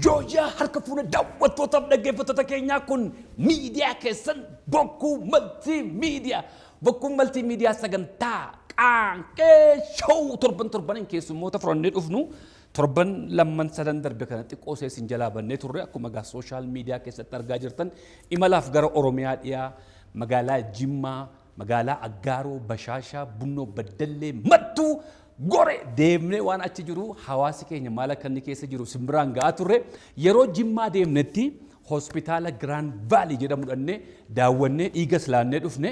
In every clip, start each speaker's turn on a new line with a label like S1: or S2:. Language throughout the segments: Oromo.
S1: Joojiyaa harka fuune, daawwattootaaf dhaggeeffattoota keenyaa, kun miidiyaa keessan Bokkuu Maltii Miidiyaa. Bokkuun Maltii Miidiyaa sagantaa Qaanqee Show torban torbaniin keessummoota furannee dhufnu. Torban lamman sadan darbe kana xiqqoo isin jalaa bannee turre. Akkuma egaa social media keessatti argaa jirtan, imalaaf gara Oromiyaa dhiyaa, magaalaa Jimmaa, magaalaa Aggaaroo, Bashaashaa, Bunnoo Baddallee, Mattuu, Gore deemnee waan achi jiru, hawaasi keenya maal akka inni keessa jiru simbiraan ga'aa turre. Yeroo Jimmaa deemnetti hospitaala Grand Valley jedhamu dhannee daawwannee, dhiigas laannee dhufne.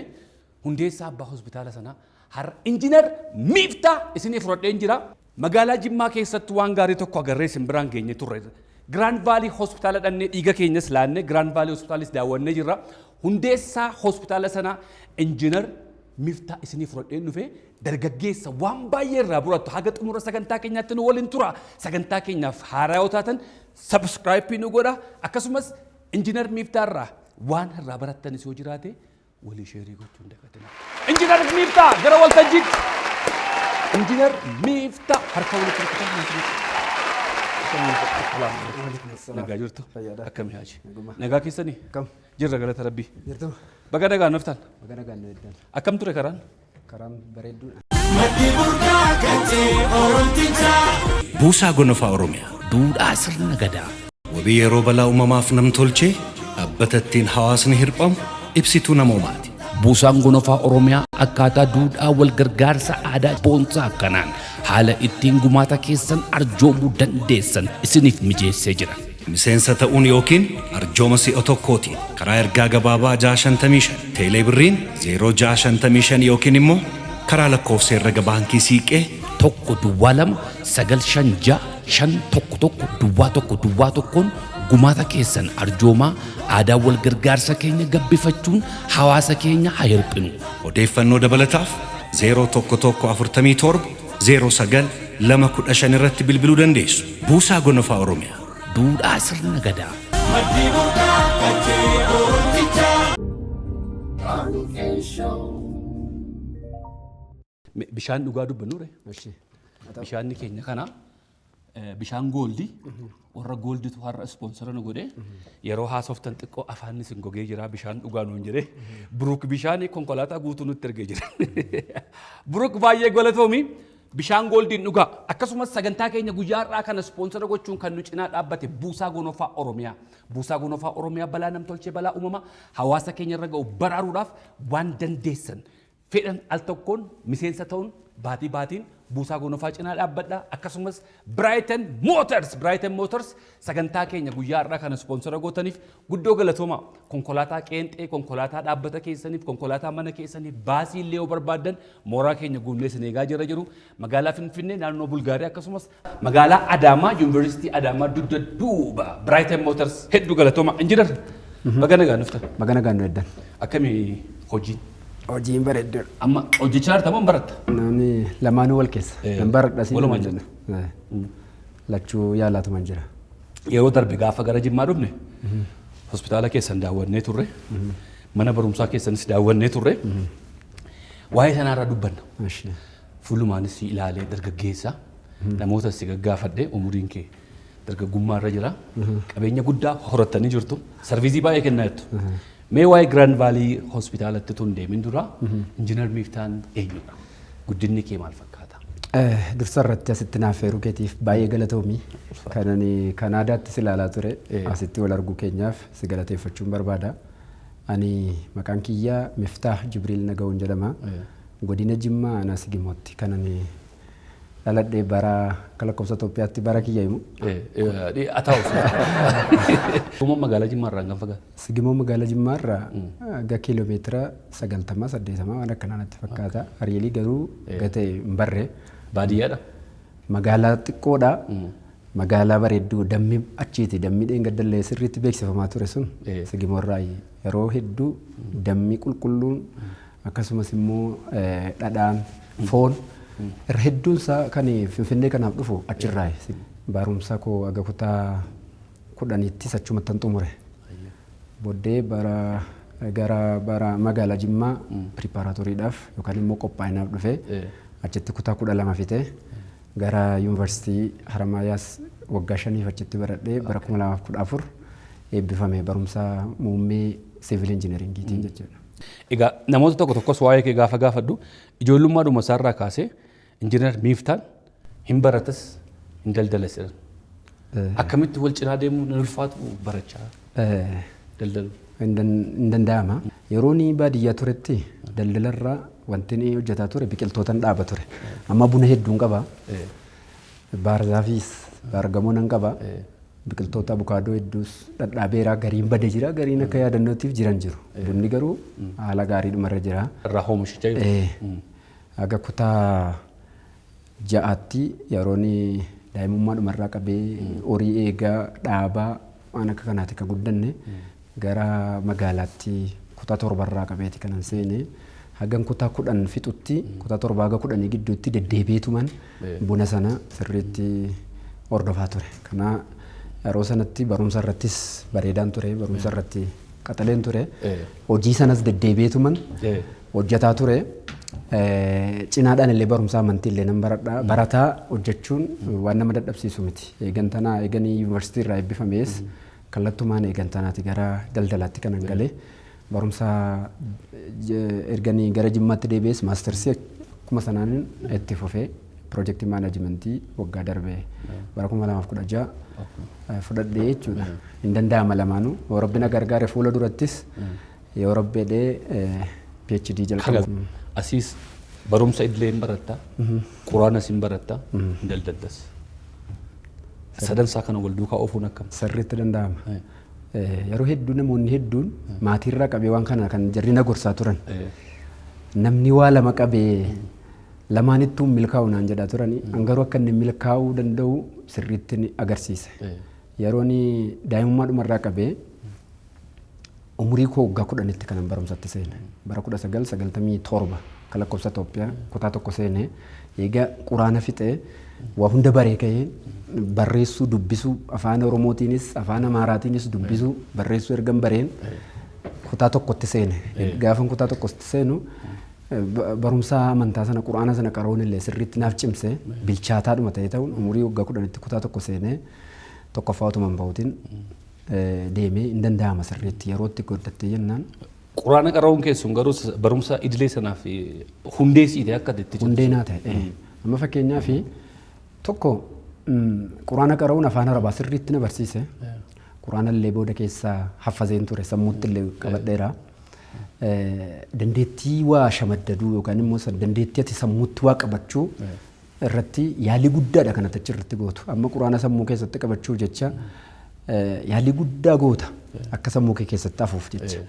S1: Hundeessaa abbaa hospitaala sanaa har'a Injiinar Miiftaa isinii fudhadheen jira. Magaalaa Jimmaa keessatti waan gaarii tokko agarree simbiraan geenye turre. Grand Valley hospitaala dhannee dhiiga keenyas laannee, Grand Valley hospitaalis daawwannee jirra. Hundeessaa hospitaala sanaa Injiinar Miiftaa isinii fudhadheen dhufe. Dargaggeessa waan baay'ee irraa burattu. Haga xumura sagantaa keenyaatti nu waliin tura. Sagantaa keenyaaf haaraa yoo taatan subscribe nu godha. Akkasumas Injiinar Miiftaa irraa waan irraa barattanis yoo jiraate walii share gochuun dagatina. Injiinar Miiftaa, gara waltajjiitti. Injiinar Miiftaa, harka walitti rukutaa. Nagaa jirtu? Akkami haaji? Nagaa keessanii? Jirra, galata Rabbii.
S2: Jirtu.
S1: Baga nagaan dhuftan.
S2: Baga nagaan nu eeddan.
S1: Akkam ture karaan?
S2: Karaan bareedduudha.
S3: Maddi burqaa kan ta'e Oromtichaa.
S4: Buusaa Gonofaa Oromiyaa.
S5: Duudhaa sirna gadaa.
S4: Wabii yeroo balaa uumamaaf namtolchee, dhaabbata ittiin hawaasni hirphamu, ibsituu namoomaati.
S5: Buusaan Gonofaa Oromiyaa akkaataa duudhaa wal gargaarsa aadaa boonsaa akkanaan haala ittiin gumaata keessan arjoomuu dandeessan isiniif mijeessee jira.
S4: Miseensa ta'uun yookiin arjooma si'a tokkootiin karaa ergaa gabaabaa 655, teelee birriin 0655 yookiin immoo karaa lakkoofsa herrega baankii Siiqqee
S5: 1 0 2 9 5 6 5 1 1 0 1 1'n gumaata keessan arjoomaa, aadaa wal gargaarsa keenya gabbifachuun hawaasa keenya haa hirphinu.
S4: Odeeffannoo dabalataaf 011 47 09 215 irratti bilbiluu dandeessu. Buusaa Gonofaa Oromiyaa.
S5: Duudhaa sirna gadaa.
S3: Maddi burqaa kan ta'e Oromtichaa.
S1: Bishaan dhugaa dubbannuure.
S2: Eshi.
S1: Bishaanni keenya kana bishaan Gold, warra Golditu har'a sponsor nu godhe. Yeroo haasoftan xiqqoo afaan isin gogee jira, bishaan dhugaa nuun jedhe. Buruk bishaan konkolaataa guutuu nutti ergee jira. Buruk, baay'ee galatoomi. Bishaan Goldiin dhugaa. Akkasumas sagantaa keenya guyyaa har'aa kana sponsor gochuun kan nu cinaa dhaabbate Buusaa Gonofaa Oromiyaa. Buusaa Gonofaa Oromiyaa balaa namtolchee, balaa uumamaa hawaasa keenya irra ga'u baraaruudhaaf waan dandeessan fedhan al tokkoon miseensa ta'uun baatii baatiin Buusaa Gonofaa cinaa dhaabbadha. Akkasumas Brighton Motors, Brighton Motors sagantaa keenya guyyaa har'aa kana sponsor gootaniif guddoo galatooma. Konkolaataa qeenxee, konkolaataa dhaabbata keessaniif, konkolaataa mana keessaniif, baasii illee yoo barbaaddan mooraa keenya guunnee isin eegaa jira jiru. Magaalaa Finfinnee, naannoo Bulgaariyaa, akkasumas magaalaa Adaamaa, Yuunivarsiitii Adaamaa dugda duuba Brighton Motors, hedduu galatooma. Injiinar, baga nagaan dhuftan.
S2: Baga nagaan nu eeddan.
S1: Akkamii hojiin?
S2: Hojiin bareedduudha.
S1: Amma hojjechaa jirta moo hin baratta?
S2: Namni lamaanuu wal keessa. Nan baradha siin.
S1: Walumaa.
S2: Nan jenna. Lachuu yaalaatuman jira.
S1: Yeroo darbe gaafa gara Jimmaa dhufne hospitaala keessan daawwannee turre. Mana barumsaa keessanis daawwannee turre. Waa'ee sanaarraa dubbanna.
S2: Eshi.
S1: Fuulumaanis si ilaalee dargaggeessa, namoota si gaggaafadhe, umuriin kee dargaggummaa irra jira. Qabeenya guddaa horattanii jirtu. Service baay'ee kennaa jirtu. Mee waa'ee Grand Valley hospitaalatti tun deemin dura, Injiinar Miiftaan eenyudha? Guddinni kee maal fakkaata?
S2: Dursa irratti asitti naaf feeruu keetiif baay'ee galatoomi. Kan ani Kanaadaattis ilaalaa ture, asitti wal arguu keenyaaf si galateeffachuun barbaada. Ani maqaan kiyya Miftaah Jibriil Naga'uun jedhama. Godina Jimmaa, aanaa Sigimootti kan ani dhaladhe, bara akka lakkoofsa Itoophiyaatti bara kiyya himu.
S1: Ataa'u. Kuma magaalaa Jimmaa irraa hangam fagaata?
S2: Sigimoo magaalaa Jimmaa irraa ga kiiloomeetira 90, 80 waan akkanaa natti fakkaata. Ariilii garuu gatee hin barre.
S1: Baadiyyaadha.
S2: Magaalaa xiqqoodha. Magaalaa bareedduu, dammi achiiti. Dammi dheengaddallee sirriitti beeksifamaa ture sun Sigimoorraa. Yeroo hedduu dammi qulqulluun, akkasumas immoo dhadhaan, foon irra hedduun isaa kan Finfinnee kanaaf dhufu achirraayi. Barumsa koo aga kutaa 10ttis achumattan xumure. Booddee bara gara bara magaalaa Jimmaa preparatorydhaaf yookaan immoo qophaa'inaaf dhufe. Achitti kutaa 12 fixe, gara Yuunivarsiitii Haramaayaas Waggaa 5 achitti baradhee bara 2014 eebbifame barumsa muummee siivil injineeringiitiin jechuudha.
S1: Egaa namoota tokko tokkos waa'ee kee gaafa gaafadhu ijoollummaadhuma isaarraa kaasee injiinar Miiftaan hin baratas hin daldalas jedhan. Akkamitti wal cinaa deemuu hin ulfaatu barachaa daldalu?
S2: Hin danda'ama. Yeroo inni baadiyyaa turetti daldalarraa wanti inni hojjetaa ture biqiltootan dhaaba ture. Amma buna hedduun qaba. Baarzaafis baargamoo nan qaba. Biqiltoota abukaadoo hedduus dhadhaabeera. Gariin badee jira. Gariin akka yaadannootiif jiran jiru. Bunni garuu haala gaariidhumarra jira.
S1: Irraa oomishichaa jiru.
S2: Aga kutaa 6tti yeroo inni daa'imummaadhumarraa qabee horii eegaa dhaabaa waan akka kanaati kan guddanne gara magaalaatti kutaa 7rraa qabeeti kanan seene. Hagan kutaa 10 fixutti kutaa 7 haga 10 gidduutti deddeebiituman buna sana sirriitti hordofaa ture. Kana yeroo sanatti barumsa irrattis bareedaan ture, barumsa irratti qaxaleen ture. Hojii sanas deddeebiituman hojjetaa ture. Cinaadhaan illee barumsa amantii illee nan baradha. Barataa hojjechuun waan nama dadhabsiisu miti. Eegantanaa eeganii yuunivarsiitii irraa eebbifamees kallattumaan eegantanaati gara daldalaatti kanan galee. Barumsa erganii gara Jimmaatti deebi'ees maastarsii akkuma sanaan itti fufee piroojeektii maanajimentii waggaa darbee bara 2016 fudhadhee jechuudha. Hin danda'ama lamaanuu. Yoo Rabbi na gargaare fuula durattis yoo Rabbi jedhee PhD jalqabu.
S1: Asiis barumsa idilee hin barattaa, quraanas hin barattaa, hin daldaltas. Sadansaa kana wal duukaa oofuun akkam?
S2: Sirriitti danda'ama. Yeroo hedduu namoonni hedduun maatiirraa qabee waan kana kan jarri na gorsaa turan. Namni waa lama qabee lamaanittuu milkaa'u naan jedhaa turani. An garuu akka inni milkaa'uu danda'u sirriitti ni agarsiise. Yeroo inni daa'imummaadhumarraa qabee umurii koo waggaa 10tti kanan barumsatti seene. Bara 1997 kan lakkoofsa Itoophiyaa kutaa 1 seene. Egaa quraana fixee waa hunda baree ka'ee barreessuu dubbisuu afaan Oromootiinis afaan Amaaraatiinis dubbisuu barreessuu ergan bareen kutaa 1tti seene. Gaafan kutaa 1tti seenu barumsa amantaa sana quraana sana qaroon illee sirriitti naaf cimse bilchaataadhuma ta'e ta'uun umurii waggaa 10tti kutaa 1 seenee tokkoffaa utuma hin bahutin deemee hin danda'ama sirriitti yerootti godhattee jennaan.
S1: Quraana qaroon keessun garuu barumsa idilee sanaaf hundee siite akka itti jirtu.
S2: Hundee naa ta'e. Amma fakkeenyaaf tokko quraana qara'uun afaan Arabaa sirriitti na barsiise. Quraana illee booda keessaa haffazeen ture sammuutti illee qabadheera. Dandeettii waa shamaddaduu yookaan immoo dandeettii ati sammuutti waa qabachuu irratti yaalii guddaadha kan ati achirratti gootu. Amma quraana sammuu keessatti qabachuuf jecha yaalii guddaa goota akka sammuu kee keessatti hafuuf jecha.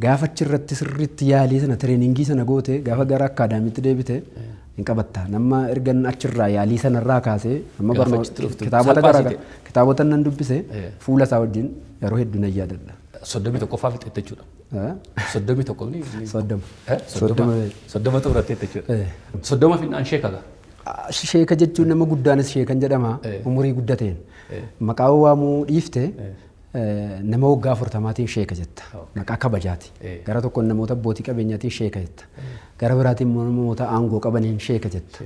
S2: Gaafa achirratti sirriitti yaalii sana tireeningii sana goote gaafa gara akkaadaamiitti deebite hin qabatta. Nama ergan achirraa yaalii sanarraa kaasee amma barnoota kitaabota kitaabota nan dubbise fuula isaa wajjin yeroo hedduu nan yaadadha.
S1: 31ffaa fixette jechuudha. 31 ni?
S2: 30.
S1: 30 xumurattee jechuudha. 30 finnaan sheeka gaa?
S2: Sheeka jechuun nama guddaanis sheekan jedhama umurii guddateen. Maqaa waamuu dhiifte nama waggaa 40tiin sheeka jetta. Maqaa kabajaati. Gara tokkoon namoota abbootii qabeenyaatiin sheeka jetta. Gara biraatiin immoo namoota aangoo qabaniin sheeka jetta.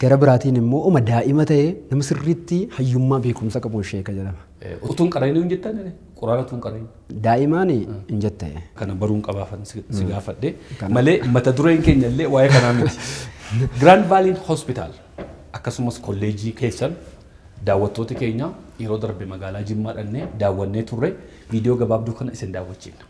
S2: Gara biraatiin immoo uma daa'ima ta'ee nama sirriitti hayyummaa beekumsa qabuun sheeka jedhama.
S1: Utuun qara'in hin jettan? Quraana utuun qara'in?
S2: Daa'imaan hin jette.
S1: Kana baruun qabaafan si gaafadhe malee mata dureen keenya illee waa'ee kanaa miti. Grand Valley Hospital akkasumas kolleejii keessan daawwattoota keenya yeroo darbe magaalaa Jimmaa dhannee daawwannee turre viidiyoo gabaabduu kana isin daawwachiifna.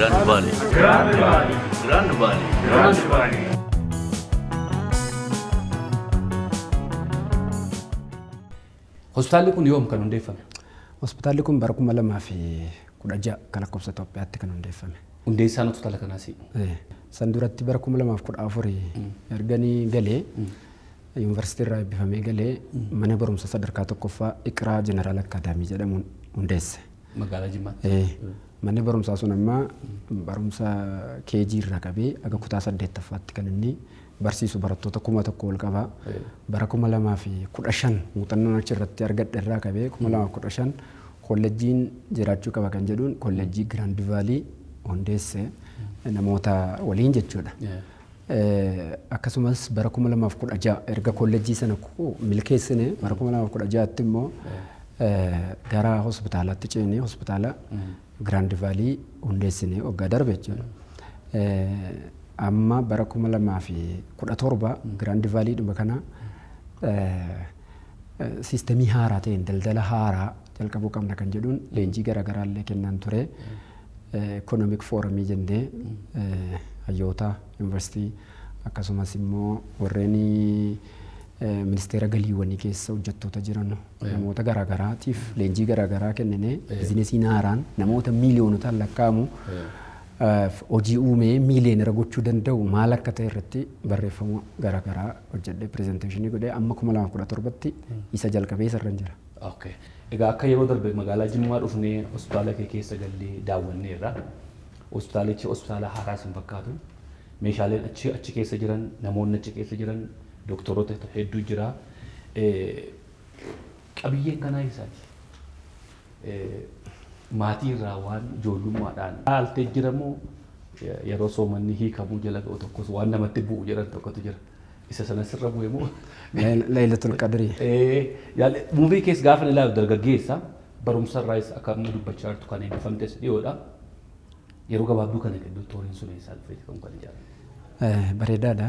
S6: Grand Valley. Grand Valley. Grand Valley. Grand Valley.
S1: Hospitaalli kun yoom kan hundeeffame?
S2: Hospitaalli kun bara 2016 kan lakkoofsa Itoophiyaatti kan hundeeffame.
S1: Hundeessaan hospitaala kanaas.
S2: San duratti bara 2014 erganii galee, yuunivarsiitii irraa eebbifamee galee, mana barumsa sadarkaa tokkoffaa Iqraa Jeneraal Akkaadaamii jedhamuun hundeesse.
S1: Magaalaa Jimmaatti.
S2: Manni barumsaa sun amma barumsa KG irraa qabee aga kutaa saddeettaffaatti kan inni barsiisu barattoota 1000 ol qaba. Bara 2015 muuxannoon achirratti argadhe irraa qabee 2015 kolleejjiin jiraachuu qaba kan jedhuun kolleejjii Grand Valley hundeesse namoota waliin jechuudha. Akkasumas bara 2016 erga kolleejjii sana milkeessine, bara 2016tti immoo gara hospitaalaatti ceenee hospitaala Grand Valley hundeessine waggaa darbe jechuudha. Amma bara 2017 Grand Valley dhuma kana siistemii haaraa ta'een daldala haaraa jalqabuu qabna kan jedhuun leenjii garaagaraa illee kennaan ture. Economic forumii jennee hayyoota yuunivarsiitii, akkasumas immoo warreen ministeera galiiwwanii keessa hojjettoota jiran, namoota garaagaraatiif leenjii garaagaraa kenninee, bizinesiin haaraan namoota miiliyoonotaan lakkaa'amu hojii uumee miiliyoonera gochuu danda'u maal akka ta'e irratti barreeffama garaagaraa hojjedhee, presentationii godhee, amma 2017tti isa jalqabee isarra jira.
S1: Okay. Egaa akka yeroo darbe magaalaa Jimmaa dhufnee hospitaala kee keessa gallee daawwanneerra. Hospitaalichi hospitaala haaraas hin fakkaatu. Meeshaaleen achi keessa jiran, namoonni achi keessa jiran, doktoroota hedduu jira. Qabiyyeen kanaa eessaati? Maatii irraa waan ijoollummaadhaan dhaaltee jiramoo, yeroo soomanni hiikamuu jala ga'u tokkos waan namatti bu'u jedhan tokkotu jira. Isa sana sirra bu'e moo?
S2: Laylatul Qadrii.
S1: Umurii keessa gaafa ilaalu dargaggeessa, barumsa irraas akka amma dubbachaa jirtu kan eebbifamtes dhiyoodha. Yeroo gabaabduu kana gidduutti horiin sun eessaa dhufee kan kan ijaarame?
S2: Bareedaadha.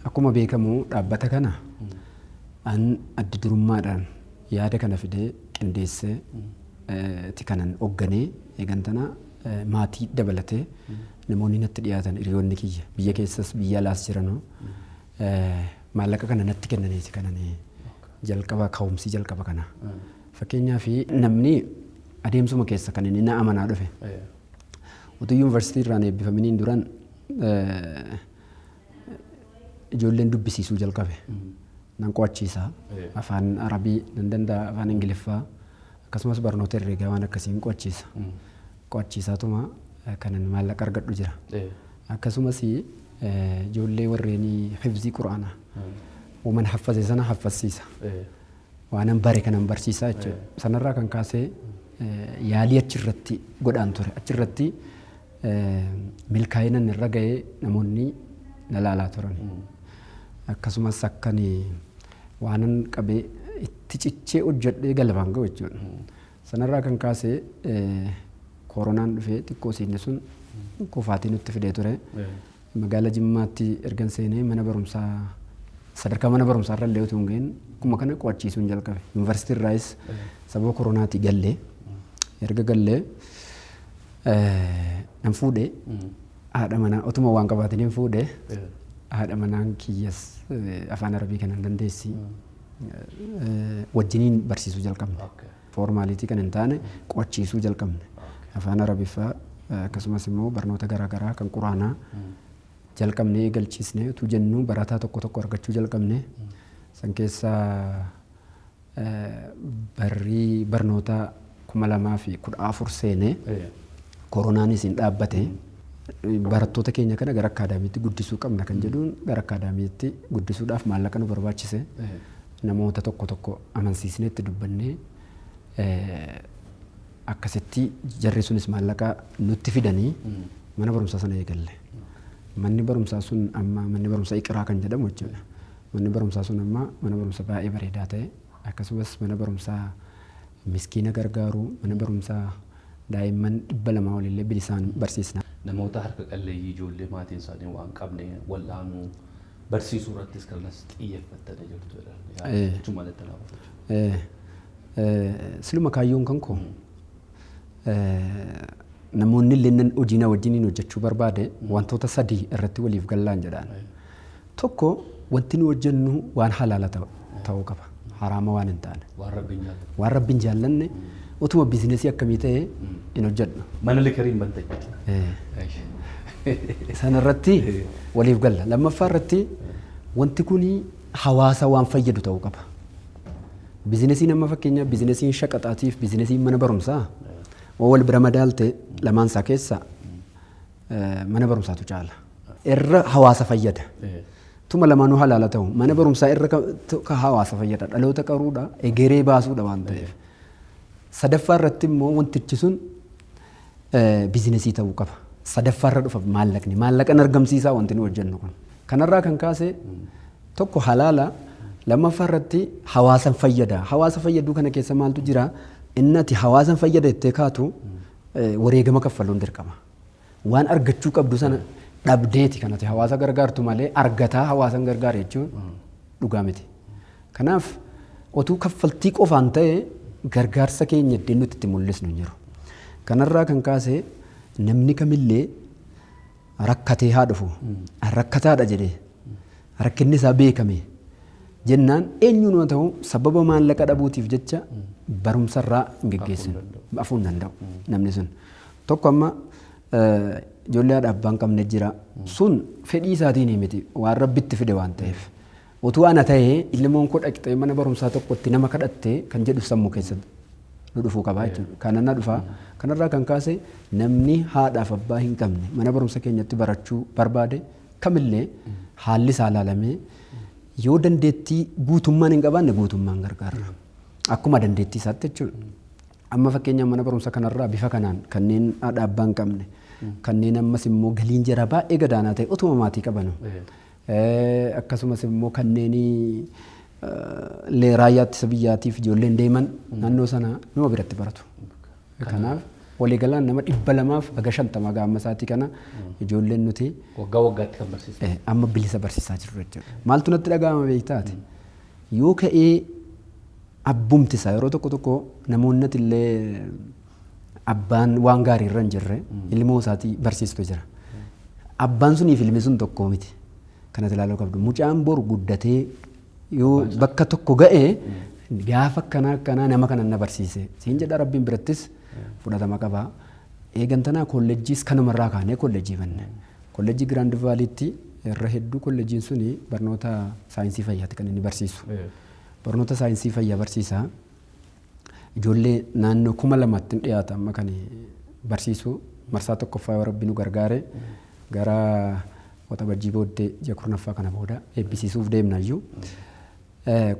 S2: Akkuma beekamu dhaabbata kana an adda durummaadhaan yaada kana fidee qindeessee itti kanan hoogganee eegantana, maatii dabalatee namoonni natti dhiyaatan, hiriyoonni kiyya biyya keessas biyya alaas jiranuu maallaqa kana natti kennaniiti kanan jalqaba, ka'umsi jalqaba kana. Fakkeenyaaf, namni adeemsuma keessa kan inni na amanaa dhufe. Utuu yuunivarsiitii irraan eebbifaminiin duran ijoolleen dubbisiisuu jalqabe. Nan qo'achiisa. Afaan Arabii nan danda'a, afaan Ingiliffaa, akkasumas barnoota herreegaa waan akkasiin qo'achiisa. Qo'achiisaatuma kanan maallaqa argadhu jira. Akkasumas ijoollee warreen hifzii quraanaa uuman haffase sana haffasiisa. Waanan bare kanan barsiisaa jechuudha. Sanarraa kan kaasee yaalii achirratti godhaan ture. Achirratti milkaa'inan irra ga'ee namoonni na laalaa turan. Akkasumas akkan waanan qabee itti cichee hojjedhee galmaan ga'u jechuudha. Sanarraa kan kaasee koronaan dhufee xiqqoo siinni sun kufaatii nutti fidee ture. Magaalaa Jimmaatti ergan seenee mana barumsaa, sadarkaa mana barumsaa irra illee utuu hin gahin akkuma kana qo'achiisuun jalqabe. Yuunivarsiitii irraayis sababa koronaatii gallee, erga gallee nan fuudhee, haadha manaa otuma waan qabaataniin fuudhee, haadha manaan kiyyas afaan Arabii kanan dandeessi, wajjiniin barsiisuu jalqabne. Formality kan hin taane qo'achiisuu jalqabne. Afaan Arabiffaa, akkasumas immoo barnoota garaagaraa kan quraanaa jalqabnee eegalchiisne. Utuu jennuu barataa tokko tokko argachuu jalqabne. San keessaa barrii barnoota 2014 seenee koronaanis hin dhaabbate. Barattoota keenya kana gara akkaadaamiitti guddisuu qabna kan jedhuun gara akkaadaamiitti guddisuudhaaf maallaqa nu barbaachise. Namoota tokko tokko amansiisnee itti dubbannee, akkasitti jarri sunis maallaqa nutti fidanii mana barumsaa sana eegalle. Manni barumsaa sun amma manni barumsaa Iqiraa kan jedhamu jechuudha. Manni barumsaa sun amma mana barumsaa baay'ee bareedaa ta'e, akkasumas mana barumsaa miskiina gargaaru, mana barumsaa daa'imman 200 olillee bilisaan barsiisna.
S1: Namoota harka qalleeyyii, ijoollee maatiin isaanii waan qabne wal'aanuu, barsiisuu irrattis kanas xiyyeeffattanii jirtu jedhan. Achuma alatti naaf.
S2: Siluma kaayyoon kan koo Namoonni illee hojii na wajjiniin hojjechuu barbaade wantoota sadii irratti waliif gallaan jedhaan. Tokko, wanti nu hojjennu waan halaala ta'uu qaba. Haraama waan hin taane.
S1: Waan Rabbiin jaallatu.
S2: Waan Rabbiin jaallanne utuma biizinesii akkamii ta'e hin hojjedhu.
S1: Mana likariin banta jechuudha.
S2: Sanarratti waliif galla. Lammaffaa irratti, wanti kun hawaasa waan fayyadu ta'uu qaba. Biizinesiin amma fakkeenya biizinesiin shaqaxaatiif biizinesiin mana barumsaa waan wal bira madaalte, lamaan isaa keessa mana barumsaatu caala. Irra hawaasa fayyada. Tuma lamaanuu halaala ta'u, mana barumsaa irra ka hawaasa fayyada, dhaloota qaruudha, egeree baasuudha waan ta'eef. Sadaffaa irratti immoo wantichi sun biizinesii ta'uu qaba. Sadaffaa irra dhufa maallaqni. Maallaqan argamsiisaa wanti nu hojjennu kun. Kanarraa kan kaase, tokko halaala, lammaffaa irratti hawaasan fayyada. Hawaasa fayyaduu kana keessa maaltu jira? Inni ati hawaasan fayyada jettee kaatu wareegama kaffaluun dirqama. Waan argachuu qabdu sana dhabdeeti kan ati hawaasa gargaartu malee argataa hawaasan gargaara jechuun dhugaa miti. Kanaaf otuu kaffaltii qofaan ta'e gargaarsa keenya iddeen nuti itti mul'isnu hin jiru. Kanarraa kan kaase, namni kamillee rakkatee haa dhufu, rakkataadha jedhee rakkinni isaa beekame jennaan, eenyuun haa ta'u, sababa maallaqa dhabuutiif jecha barumsarraa hin geggeessinu. Hafuu hin danda'u namni sun. Tokko, amma ijoollee haadha abbaa hin qabne jira. Sun fedhii isaatiin miti, waan Rabbitti fide waan ta'eef. Utuu ana ta'ee ilmoon koo dhaqxee mana barumsaa tokkotti nama kadhattee kan jedhu sammuu keessatti nu dhufuu qabaa jechuudha. Kana na dhufaa. Kanarraa kan kaase, namni haadhaaf abbaa hin qabne mana barumsa keenyatti barachuu barbaade kamillee haalli isaa ilaalamee, yoo dandeettii guutummaan hin qabaanne guutummaan gargaara. Akkuma dandeettii isaatti jechuudha. Amma fakkeenyaaf mana barumsa kanarraa bifa kanaan kanneen haadha abbaa hin qabne, kanneen ammas immoo galiin jara baay'ee gadaanaa ta'e utuma maatii qabanu, akkasumas immoo kanneen illee raayyaa ittisa biyyaatiif ijoolleen deeman naannoo sana numa biratti baratu. Kanaaf waliigalaan nama 250 gaamma isaatii kana ijoolleen nuti
S1: Waggaa waggaatti kan barsiisan.
S2: Amma bilisa barsiisaa jirru jechuudha. Maaltu natti dhaga'ama beektaati? Yoo ka'ee abbumti isaa, yeroo tokko tokko namoonni illee abbaan waan gaarii irra hin jirre ilmoo isaatii barsiistu jira. Abbaan suniif ilmi sun tokko miti. Kanatti ilaaluu qabdu. Mucaan boru guddatee yoo bakka tokko ga'e, gaafa akkanaa akkanaa nama kana na barsiise siin jedha, Rabbiin birattis fudhatama qaba. Eegantanaa kolleejjiis kanumarraa kaanee kolleejjii banne. Kolleejjii Giraand Vaaliitti irra hedduu kolleejjiin suni barnoota saayinsii fayyaati kan inni barsiisu. Barnoota saayinsii fayyaa barsiisa. Ijoollee naannoo 2000tti dhiyaata amma kan barsiisu. Marsaa tokkoffaa yoo Rabbi nu gargaare gara Waxabajjii booddee ji'a 10ffaa kana booda eebbisiisuuf deemna iyyuu.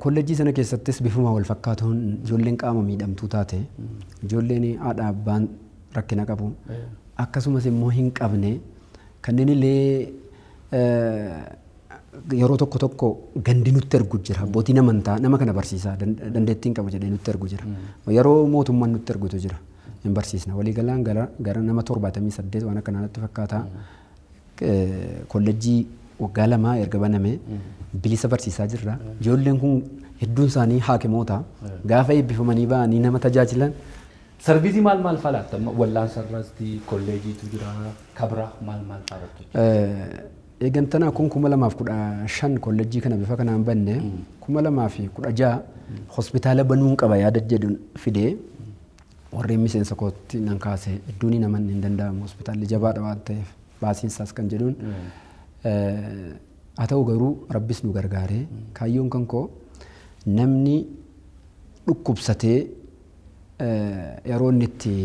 S2: Kolleejjii sana keessattis bifuma wal fakkaatuun ijoolleen qaama miidhamtuu taate, ijoolleen haadha abbaan rakkina qabu, akkasumas immoo hin qabne, kanneen illee yeroo tokko tokko gandi nutti ergu jira. Abbootiin amantaa nama kana barsiisaa dandeettii hin qabu jedhee nutti ergu jira. Yeroo mootummaan nutti ergutu jira. Hin barsiisna. Waliigalaan gara nama 78 waan akkanaa natti fakkaata. Kolleejjii waggaa 2 erga baname bilisa barsiisaa jirra. Ijoolleen kun hedduun isaanii haakimoota. Gaafa eebbifamanii ba'anii nama tajaajilan.
S1: Sarviizii maal maal fa'aa laatta? Amma wallaansa irratti kolleejiitu jira, kabira maal maal fa'aa irratti?
S2: Eegantanaa kun 2015 kolleejjii kana bifa kanaan banne. 2016 hospitaala banuun qaba yaada jedhuun fidee warreen miseensa kootti nan kaase. Hedduun namanni hin danda'amu, hospitaalli jabaadha waan ta'eef baasiin isaas kan jedhuun. Haa ta'u garuu Rabbis nu gargaaree, kaayyoon kan koo namni dhukkubsatee yeroo inni itti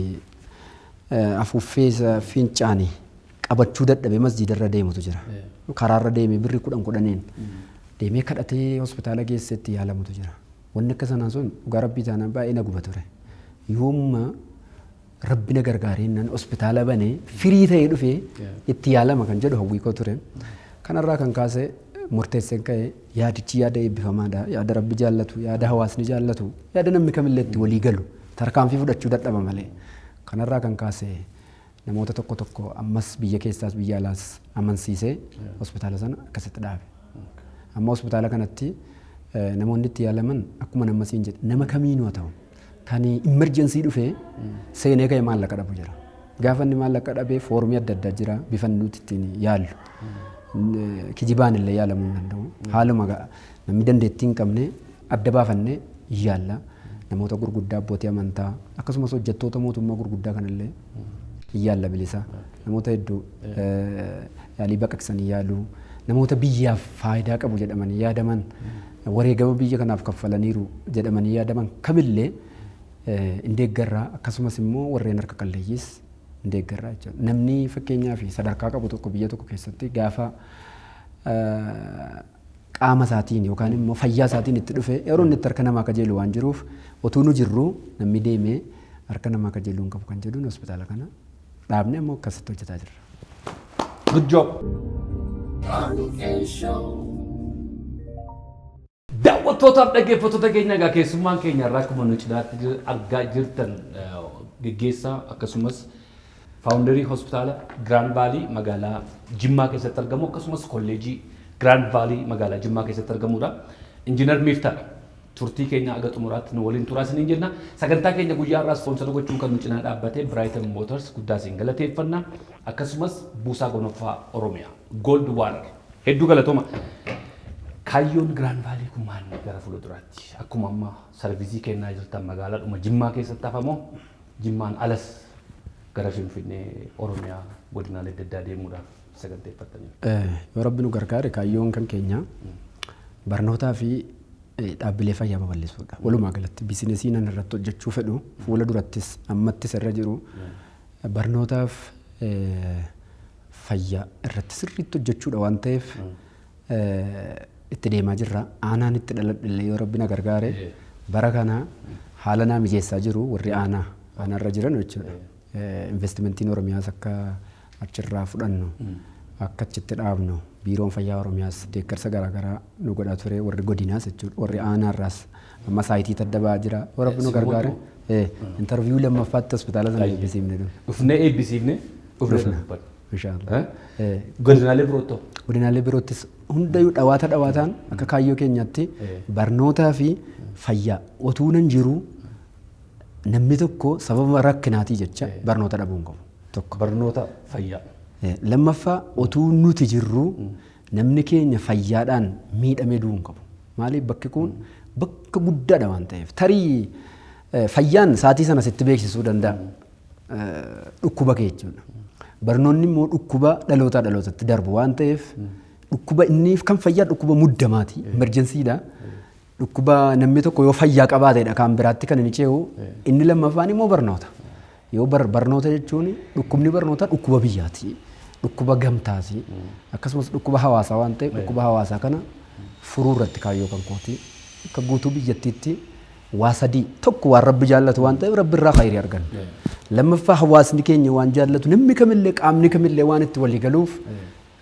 S2: afuuffee isa fincaanii qabachuu dadhabee masjiidarra deemutu jira. Karaarra deemee birri kudhan kudhaniin deemee kadhatee hospitaala geessetti yaalamutu jira. Wanni akka sanaa sun dhugaa Rabbii taanaan baay'ee na guba ture. Yoomma Rabbi na gargaaree nan hospitaala banee firii ta'ee dhufee itti yaalama kan jedhu hawwii koo ture. Kanarraa kan kaase murteesseen ka'e. Yaadichi yaada eebbifamaadha. Yaada Rabbi jaallatu, yaada hawaasni jaallatu, yaada namni kamillee itti walii galu, tarkaanfii fudhachuu dadhaba malee. Kanarraa kan kaase namoota tokko tokko ammas biyya keessaas biyya alaas amansiisee hospitaala sana akkasitti dhaabe. Amma hospitaala kanatti namoonni itti yaalaman akkuma nama siin jedhe nama kamiinuu haa ta'u. Kan emergency dhufee seenee ka'e maallaqa dhabu jira. Gaafa inni maallaqa dhabee foormii adda addaa jira bifa nuti ittiin yaallu. Kijibaan illee yaalamuu hin danda'u. Haaluma namni dandeettii hin qabne adda baafannee yaalla. Namoota gurguddaa, abbootii amantaa, akkasumas hojjettoota mootummaa gurguddaa kanallee yaalla bilisa. Namoota hedduu yaalii baqaqsanii yaaluu, namoota biyyaaf faayidaa qabu jedhamanii yaadaman, wareegama biyya kanaaf kaffalaniiru jedhamanii yaadaman kamillee hin deeggarraa, akkasumas immoo warreen harka qalleeyyiis hin deeggarraa jechuudha. Namni fakkeenyaaf sadarkaa qabu tokko biyya tokko keessatti gaafa qaama isaatiin yookaan immoo fayyaa isaatiin itti dhufe yeroo inni itti harka namaa kajeelu waan jiruuf, otuu nu jirru namni deemee harka namaa kajeeluu hin qabu kan jedhuun hospitaala kana dhaabne ammoo akkasitti hojjetaa jirra.
S1: Good job. Daawwattootaaf dhaggeeffattoota keenya, egaa keessummaan keenya irraa akkuma nu cinaatti argaa jirtan geggeessaa akkasumas founderii hospitaala Grand Valley magaalaa Jimmaa keessatti argamu, akkasumas kolleejii Grand Valley magaalaa Jimmaa keessatti argamudha. Injiinar Miiftaadha. Turtii keenya aga xumuraatti nu waliin turaa isiniin jenna. Sagantaa keenya guyyaa irraa sponsor gochuun kan nu cinaa dhaabbate Brighton Motors guddaa isin galateeffanna. Akkasumas Buusaa Gonoffaa Oromiyaa Gold Water hedduu galatooma. Kaayyoon Grand Valley kun maal gara fuulduraatti? Akkuma amma service kennaa jirtan magaalaadhuma Jimmaa keessatti hafamoo Jimmaan alas gara Finfinnee, Oromiyaa, godinaalee adda addaa deemuudhaaf saganteeffattanii?
S2: Yoo Rabbi nu gargaare, kaayyoon kan keenya barnootaa fi dhaabbilee fayyaa babal'isuudha. Walumaa galatti businessii nan irratti hojjechuu fedhu fuula durattis ammattis irra jiru barnootaaf fayyaa irratti sirriitti hojjechuudha waan ta'eef itti deemaa jirra. Aanaan itti dhaladhe yoo Rabbi na gargaare bara kana haala naa mijeessaa jiru warri aanaa aanaarra jiran jechuudha. Investimentiin Oromiyaas akka achirraa fudhannu, akka achitti dhaabnu, biiroon fayyaa Oromiyaas deeggarsa garaagaraa nu godhaa ture, warri godinaas jechuudha, warri aanaarraas amma siteii adda ba'aa jira yoo Rabbi nu gargaare interview lammaffaatti hospitaala sana eebbisiifne dhufe.
S1: Dhufnee eebbisiifne dhufnee
S2: Dhufna.
S1: dubbanna.
S2: Inshaallah.
S1: Godinaalee biroottoo.
S2: Godinaalee biroottis hundayyuu dhawaata dhawaataan akka kaayyoo keenyaatti barnootaa fi fayyaa otuu nan jiru namni tokko sababa rakkinaatii jecha barnoota dhabuu hin qabu. Tokko.
S1: Barnoota, fayyaa.
S2: Lammaffaa, otuu nuti jirru namni keenya fayyaadhaan miidhamee du'uu hin qabu. Maaliif, bakki kun bakka guddaadha waan ta'eef. Tarii fayyaan saatii sana sitti beeksisuu danda'a. Dhukkuba kee jechuudha. Barnoonni immoo dhukkuba dhalootaa dhalootatti darbu waan ta'eef, dhukkuba inni kan fayyaa dhukkuba muddamaati. Emergencydha. Dhukkuba namni tokko yoo fayyaa qabaateedha kan biraatti kan inni ce'u. Inni lammaffaan immoo barnoota. Yoo barnoota jechuun dhukkubni barnootaa dhukkuba biyyaati. Dhukkuba gamtaati. Akkasumas dhukkuba hawaasaa waan ta'eef, dhukkuba hawaasaa kana furuu irratti kaayyoo kan kooti. Akka guutuu biyyattiitti waa sadii: tokko, waan Rabbi jaallatu waan ta'eef Rabbi irraa khayrii arganna. Lammaffaa, hawaasni keenya waan jaallatu, namni kamillee qaamni kamillee waan itti walii galuuf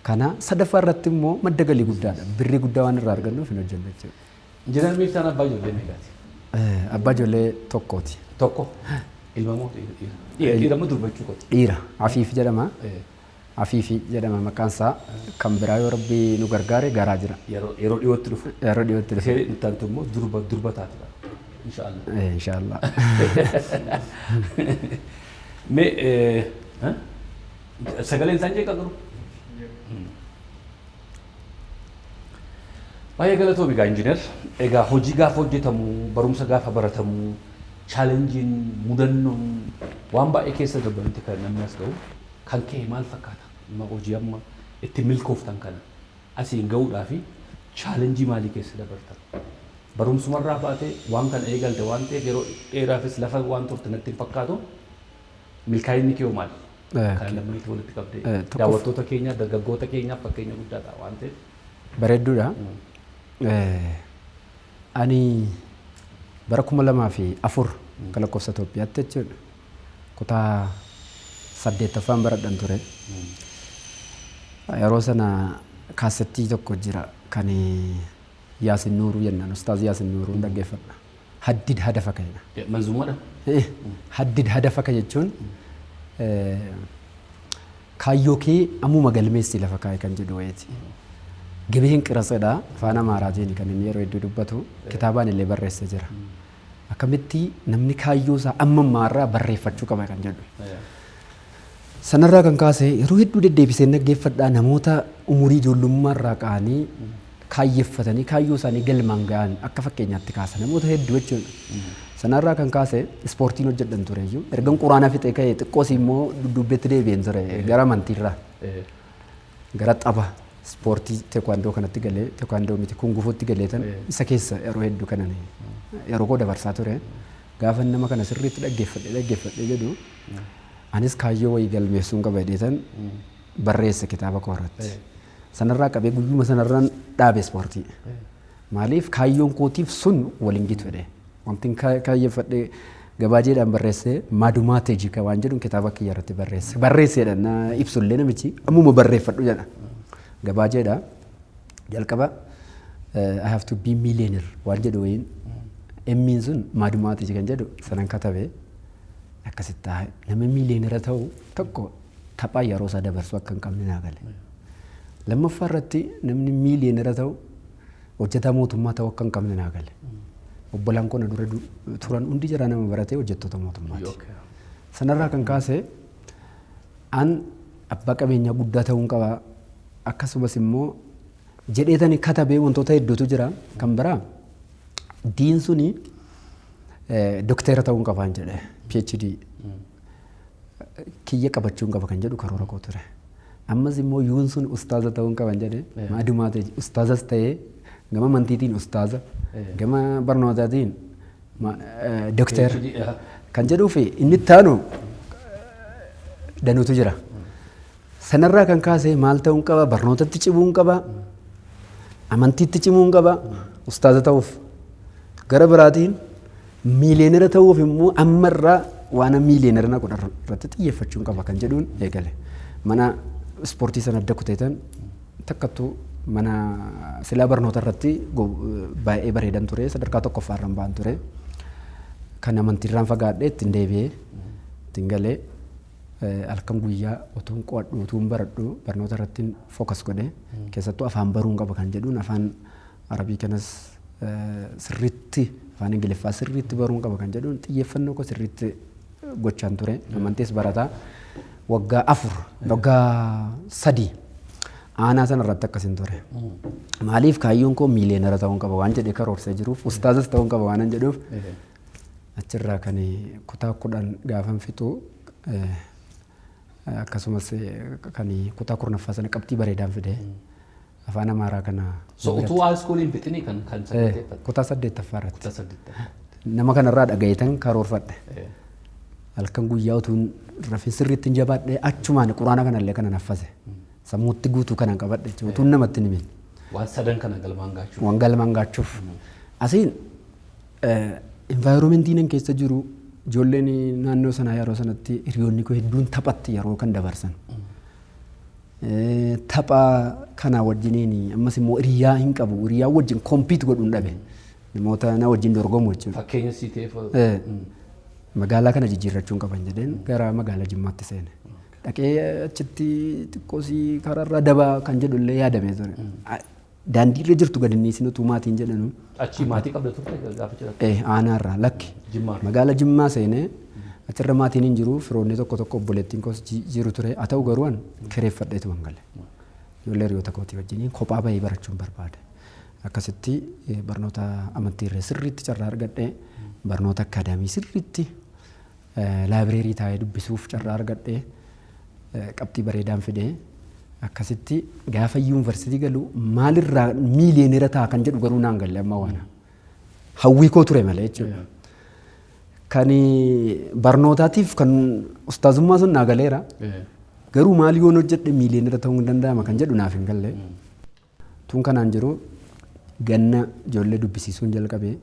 S2: kana. Sadaffaa irratti immoo madda galii guddaadha. Birrii guddaa waan irraa argannuuf hin hojjennu jechuudha.
S1: Injiinar Miiftaan abbaa ijoollee meeqaati?
S2: Abbaa ijoollee tokkooti.
S1: Tokko. Ilma moo dhiira? Dhiira moo durba jechuu kooti?
S2: Dhiira. Afiif jedhama. Afiifi jedhama maqaan isaa. Kan biraa yoo Rabbi nu gargaare garaa jira.
S1: Yeroo dhiyootti dhufu.
S2: Yeroo dhiyootti dhufu.
S1: Ishee intaltu immoo durba taati. Inshaallah.
S2: Inshaallah.
S1: Mee sagaleen isaan jeeqa garuu? Baay'ee galatoomi egaa injiinar. Egaa hojii gaafa hojjetamu, barumsa gaafa baratamu, challengeiin, mudannoon waan baay'ee keessa darbanitti kan namni as ga'u. Kan kee maal fakkaata? Amma hojii amma itti milkooftan kana asiin ga'uudhaa fi challenge maalii keessa dabartan? Barumsumarraa baatee waan kana eegalte waan ta'eef, yeroo dheeraafis lafa waan turte natti hin fakkaatu. Milkaa'inni kee hoo maali? Kana lamanitti walitti qabdee daawwattoota keenya, dargaggoota keenyaaf fakkeenya guddaa ta'a waan ta'eef.
S2: Bareedduudha. Ani bara 2004 akka lakkoofsa Itoophiyaatti jechuudha. Kutaa saddeettaffaan baradhan ture. Yeroo sana kaasettii tokko jira kan Yaasin Nuuruu jennaan, Ustaaz Yaasin Nuuruun dhaggeeffadha. "حدد هدفك" jedha.
S1: Manzuumaadha.
S2: حدد هدفك jechuun kaayyoo kee ammuma galmeessi, lafa kaa'e kan jedhu wayiiti. ግብህን ቅረጽ jedha, afaan Amaaraatiin kan inni yeroo hedduu dubbatu, kitaabaan illee barreessee jira. Akkamitti namni kaayyoo isaa amma ammaarraa barreeffachuu qaba kan jedhu. Sanarraa kan kaase yeroo hedduu deddeebisee dhaggeeffadhaa, namoota umurii ijoollummaarraa ka'anii kaayyeffatanii kaayyoo isaanii galmaan ga'an akka fakkeenyaatti kaasa namoota hedduu jechuudha. Sanarraa kan kaase ispoortiin hojjedhan ture iyyuu, ergan quraana fixee ka'ee xiqqoos immoo dudduubbeetti deebi'een ture gara amantiirraa gara tapha ispoortii teekwaandoo kanatti galee, teekwaandoo miti, kungufuutti galee tan isa keessa yeroo hedduu kanan yeroo koo dabarsaa ture. Gaafa nama kana sirriitti dhaggeeffadhe dhaggeeffadhe jedhu, anis kaayyoo wayii galmeessuun qaba jedheetan barreesse kitaaba koo irratti. Sanarraa qabee guyyuma sanarraan dhaabe ispoortii. Maaliif? Kaayyoon kootiif sun waliin gitu jedhee. Wanti kaayyeffadhe gabaajeedhaan barreessee maadumaa teejii waan jedhu kitaaba kiyya irratti barreesse. Barreesseedha na ibsullee namichi ammuma barreeffadhu jedha. Gabaajeedha. Jalqaba "I have to be millionaire" waan jedhu wayiin, emmiin sun maadumaa teejii kan jedhu sanan katabee, akkasitti nama millionaire ta'u tokko taphaa yeroo isaa dabarsuu akka hin qabne naa gale. Lammaffaa irratti namni millionaire ta'u hojjetaa mootummaa ta'uu akka hin qabne naa gale. Obbolaan koo na dura turan hundi jara nama baratee hojjettoota mootummaati. Sanarraa kan kaase an abbaa qabeenyaa guddaa ta'uun qaba, akkasumas immoo jedheetani katabee wantoota hedduutu jira. Kan biraa diin suni dokteera ta'uun qabaan jedhe, PhD kiyya qabachuun qaba kan jedhu karoora koo ture. Ammas immoo yuun sun ustaaza ta'uun qaban jedhe, maadumaa ta'e ustaazas ta'ee, gama amantiitiin ustaaza, gama barnootaatiin dokteera kan jedhuu fi inni itti aanu danuutu jira. Sanarraa kan kaase maal ta'uun qaba? Barnootatti cimuun qaba, amantiitti cimuun qaba ustaaza ta'uuf, gara biraatiin millionaire ta'uuf immoo ammarraa waan millionaire na godhan irratti xiyyeeffachuun qaba kan jedhuun eegale. Mana ispoortii sana adda kuteetan takkattuu mana silaa barnoota irratti baay'ee bareedan ture, sadarkaa tokkoffaa irraan ba'an ture. Kan amantiirraan fagaadhee ittiin deebi'ee ittiin galee halkan guyyaa utuun qo'adhu, utuun baradhu, barnoota irratti focus godhe, keessattuu afaan baruun qaba kan jedhuun, afaan Arabii kanas sirriitti, afaan Ingiliffaa sirriitti baruun qaba kan jedhuun xiyyeeffannoo koo sirriitti gochaan ture. Amantiis barataa waggaa 4, waggaa 3 aanaa sana irratti akkasin ture. Maaliif? Kaayyoon koo millionaire ta'uun qaba waan jedhee karoorsee jiruuf, ustaazas ta'uun qaba waan jedhuuf. Achirraa kan kutaa 10 gaafan fixu, akkasumas kan kutaa 10ffaa sana qabxii bareedaan fide, afaan Amaaraa kana.
S1: So utuu high school hin fixinii kan saganteeffatte?
S2: Kutaa saddeettaffaa irratti.
S1: Kutaa saddeettaffaa.
S2: Nama kanarraa dhagayetan karoorfadhe. Halkan guyyaa utuun rafin sirriitti hin jabaadhe, achumaan quraana kanallee kana naffase. Sammuutti guutuu kanan qabadhe jechuudha, utuun namatti hin himin.
S1: Waan sadan kana galmaan gaachuuf.
S2: Waan galmaan gaachuuf. Asiin environmentii nan keessa jiru, ijoolleen naannoo sanaa yeroo sanatti hiriyoonni koo hedduun taphatti yeroo kan dabarsan. Tapha kana wajjiniin ammas immoo hiriyaa hin qabu. Hiriyaa wajjin compete godhuun dhabe. Namoota na wajjin dorgomu jechuudha.
S1: Fakkeenya sii ta'eef.
S2: Magaalaa kana jijjiirrachuun qaban jedheen gara magaalaa Jimmaatti seene. Dhaqee achitti xiqqoosii karaarraa dabaa kan jedhu illee yaadamee ture. Daandiirra jirtu gadi inni utuu maatiin jedhanu.
S1: Achii maatii qabda turte gaafa jedhamu?
S2: Aanaarraa lakki.
S1: Jimmaarraa.
S2: Magaalaa Jimmaa seenee achirra maatiin hin jiru, firoonni tokko tokko, obboleettiin koos jiru ture, haa ta'u garuu an kireeffadheetu gale. Ijoollee hiriyoota kootii wajjiniin kophaa bahee barachuun barbaade. Akkasitti barnoota amantii irra sirriitti carraa argadhee, barnoota akkaadaamii sirriitti library taa'ee dubbisuuf carraa argadhee, qabxii bareedaan fidee, akkasitti gaafa yuunivarsiitii galu maalirraa millionaire ta'a kan jedhu garuu naan galle, amma waan hawwii koo ture malee jechuudha. Kan barnootaatiif kan ustaazummaa sun naa galeera. Garuu maal yoon hojjedhe millionaire ta'uu hin danda'ama kan jedhu naaf hin galle. Tun kanaan jiru ganna ijoollee dubbisiisuun jalqabee,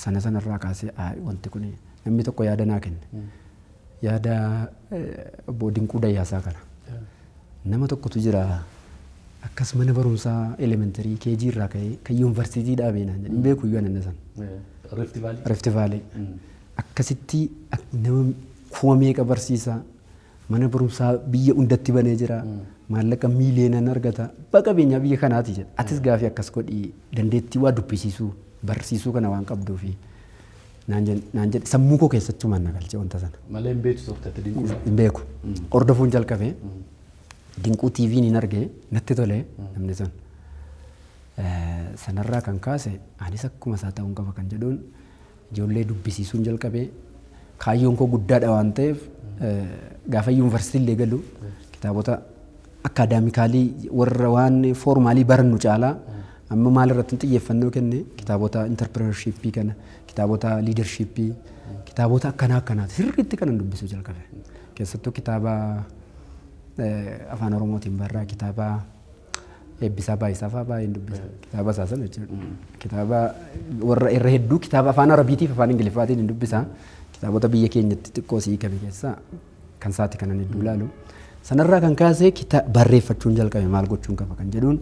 S2: sana sanarraa kaasee wanti kun namni tokko yaada naa kenne. Yaada obbo Dinquu Dayyaasaa kana. Nama tokkotu jira akkas mana barumsaa elementary KG irraa ka'ee kan yuunivarsiitii dhaabee naan jedhe, hin beeku iyyuu ani sana.
S1: Rift Valley.
S2: Rift Valley. Akkasitti nama kuma meeqa barsiisaa, mana barumsaa biyya hundatti banee jira, maallaqa miiliyoonaan argata, abbaa qabeenyaa biyya kanaati jedha. Atis gaafii akkas godhii, dandeettii waa dubbisiisuu barsiisuu kana waan qabduufi. Naan jedhe, sammuu koo keessattumaan na galche wanta sana.
S1: Malee hin beektu turte Dinquu.
S2: Hin beeku. Hordofuun jalqabe. Dinquu TV'n hin arge, natti tole namni sun. Sanarraa kan kaase anis akkuma isaa ta'uun qaba kan jedhuun ijoollee dubbisiisuun jalqabe. Kaayyoon koo guddaadha waan ta'eef, gaafa yuunivarsiitii illee galu kitaabota academically warra waan formal barannu caalaa amma maal irratti xiyyeeffannoo kenne, kitaabota entrepreneurship kana, kitaabota leadership, kitaabota akkanaa akkanaati sirriitti kanan dubbisuu jalqabe. Keessattuu kitaaba afaan Oromootiin barraa, kitaaba Eebbisaa Baay'isaa fa'aa baay'een dubbisa. Kitaaba isaa sana jechuudha. Kitaaba warra irra hedduu kitaaba afaan Arabiitiif afaan Ingiliffaatiin hin dubbisa. Kitaabota biyya keenyatti xiqqoo sii kame keessaa kan isaati kanan hedduu ilaalu. Sanarraa kan kaase barreeffachuun jalqabe, maal gochuun qaba kan jedhuun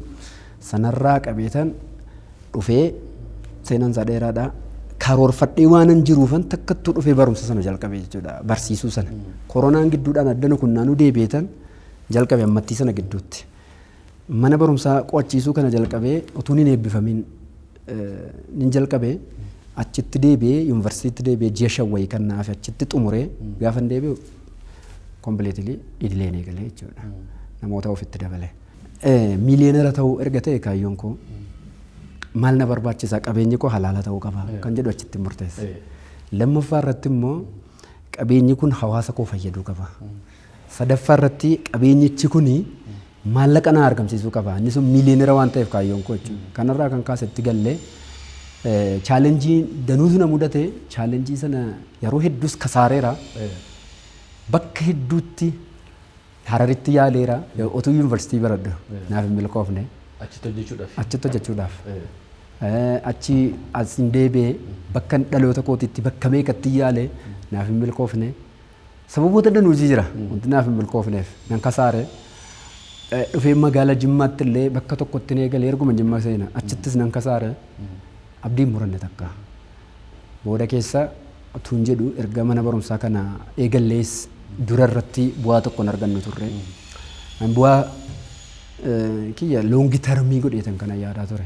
S2: sanarraa qabeetan dhufee, seenaan isaa dheeraadha. Karoorfadhee waanan jiruufan takkattuu dhufee barumsa sana jalqabe jechuudha, barsiisuu sana. Koronaan gidduudhaan addana kunnaanuu deebi'eetan jalqabe ammattii sana gidduutti. Mana barumsaa qo'achiisuu kana jalqabee utuun hin eebbifamin nin jalqabe, achitti deebi'ee, yuunivarsiitiitti deebi'ee, ji'a 5 wayii kan naaf achitti xumuree gaafa hin deebi'u completely idileen eegalee jechuudha. Namoota ofitti dabale. Miiliyoonera ta'uu erga ta'e, kaayyoon koo maal na barbaachisaa, qabeenyi koo halaala ta'uu qaba kan jedhu achitti murteesse. Lammaffaa irratti immoo qabeenyi kun hawaasa koo fayyaduu qaba. Sadaffaa irratti qabeenyichi kuni maallaqa naa argamsiisuu qaba. Inni sun miiliyoonera waan ta'eef kaayyoon koo jechuudha. Kanarraa kan kaasetti gallee challenge danuutu na mudate. Challenge sana yeroo hedduus kasaareera. Bakka hedduutti Hararitti yaaleera. Otuu yuunivarsiitii baradhu naaf hin milkoofne.
S1: Achitti hojjechuudhaaf.
S2: Achitti hojjechuudhaaf. Achi as hin deebi'ee bakka dhaloota kootiitti bakka meeqatti yaale, naaf hin milkoofne. Sababoota danuuti jira wanti naaf hin milkoofneef, nan kasaare. Dhufee magaalaa Jimmaatti illee bakka tokkotti hin eegalee, erguma Jimma seena achittis nan kasaare. Abdiin muranne takka. Booda keessa utuun jedhu, erga mana barumsaa kana eegallees dura irratti bu'aa tokko hin argannu turre. Bu'aa kiyya long term godheetan kana yaadaa ture.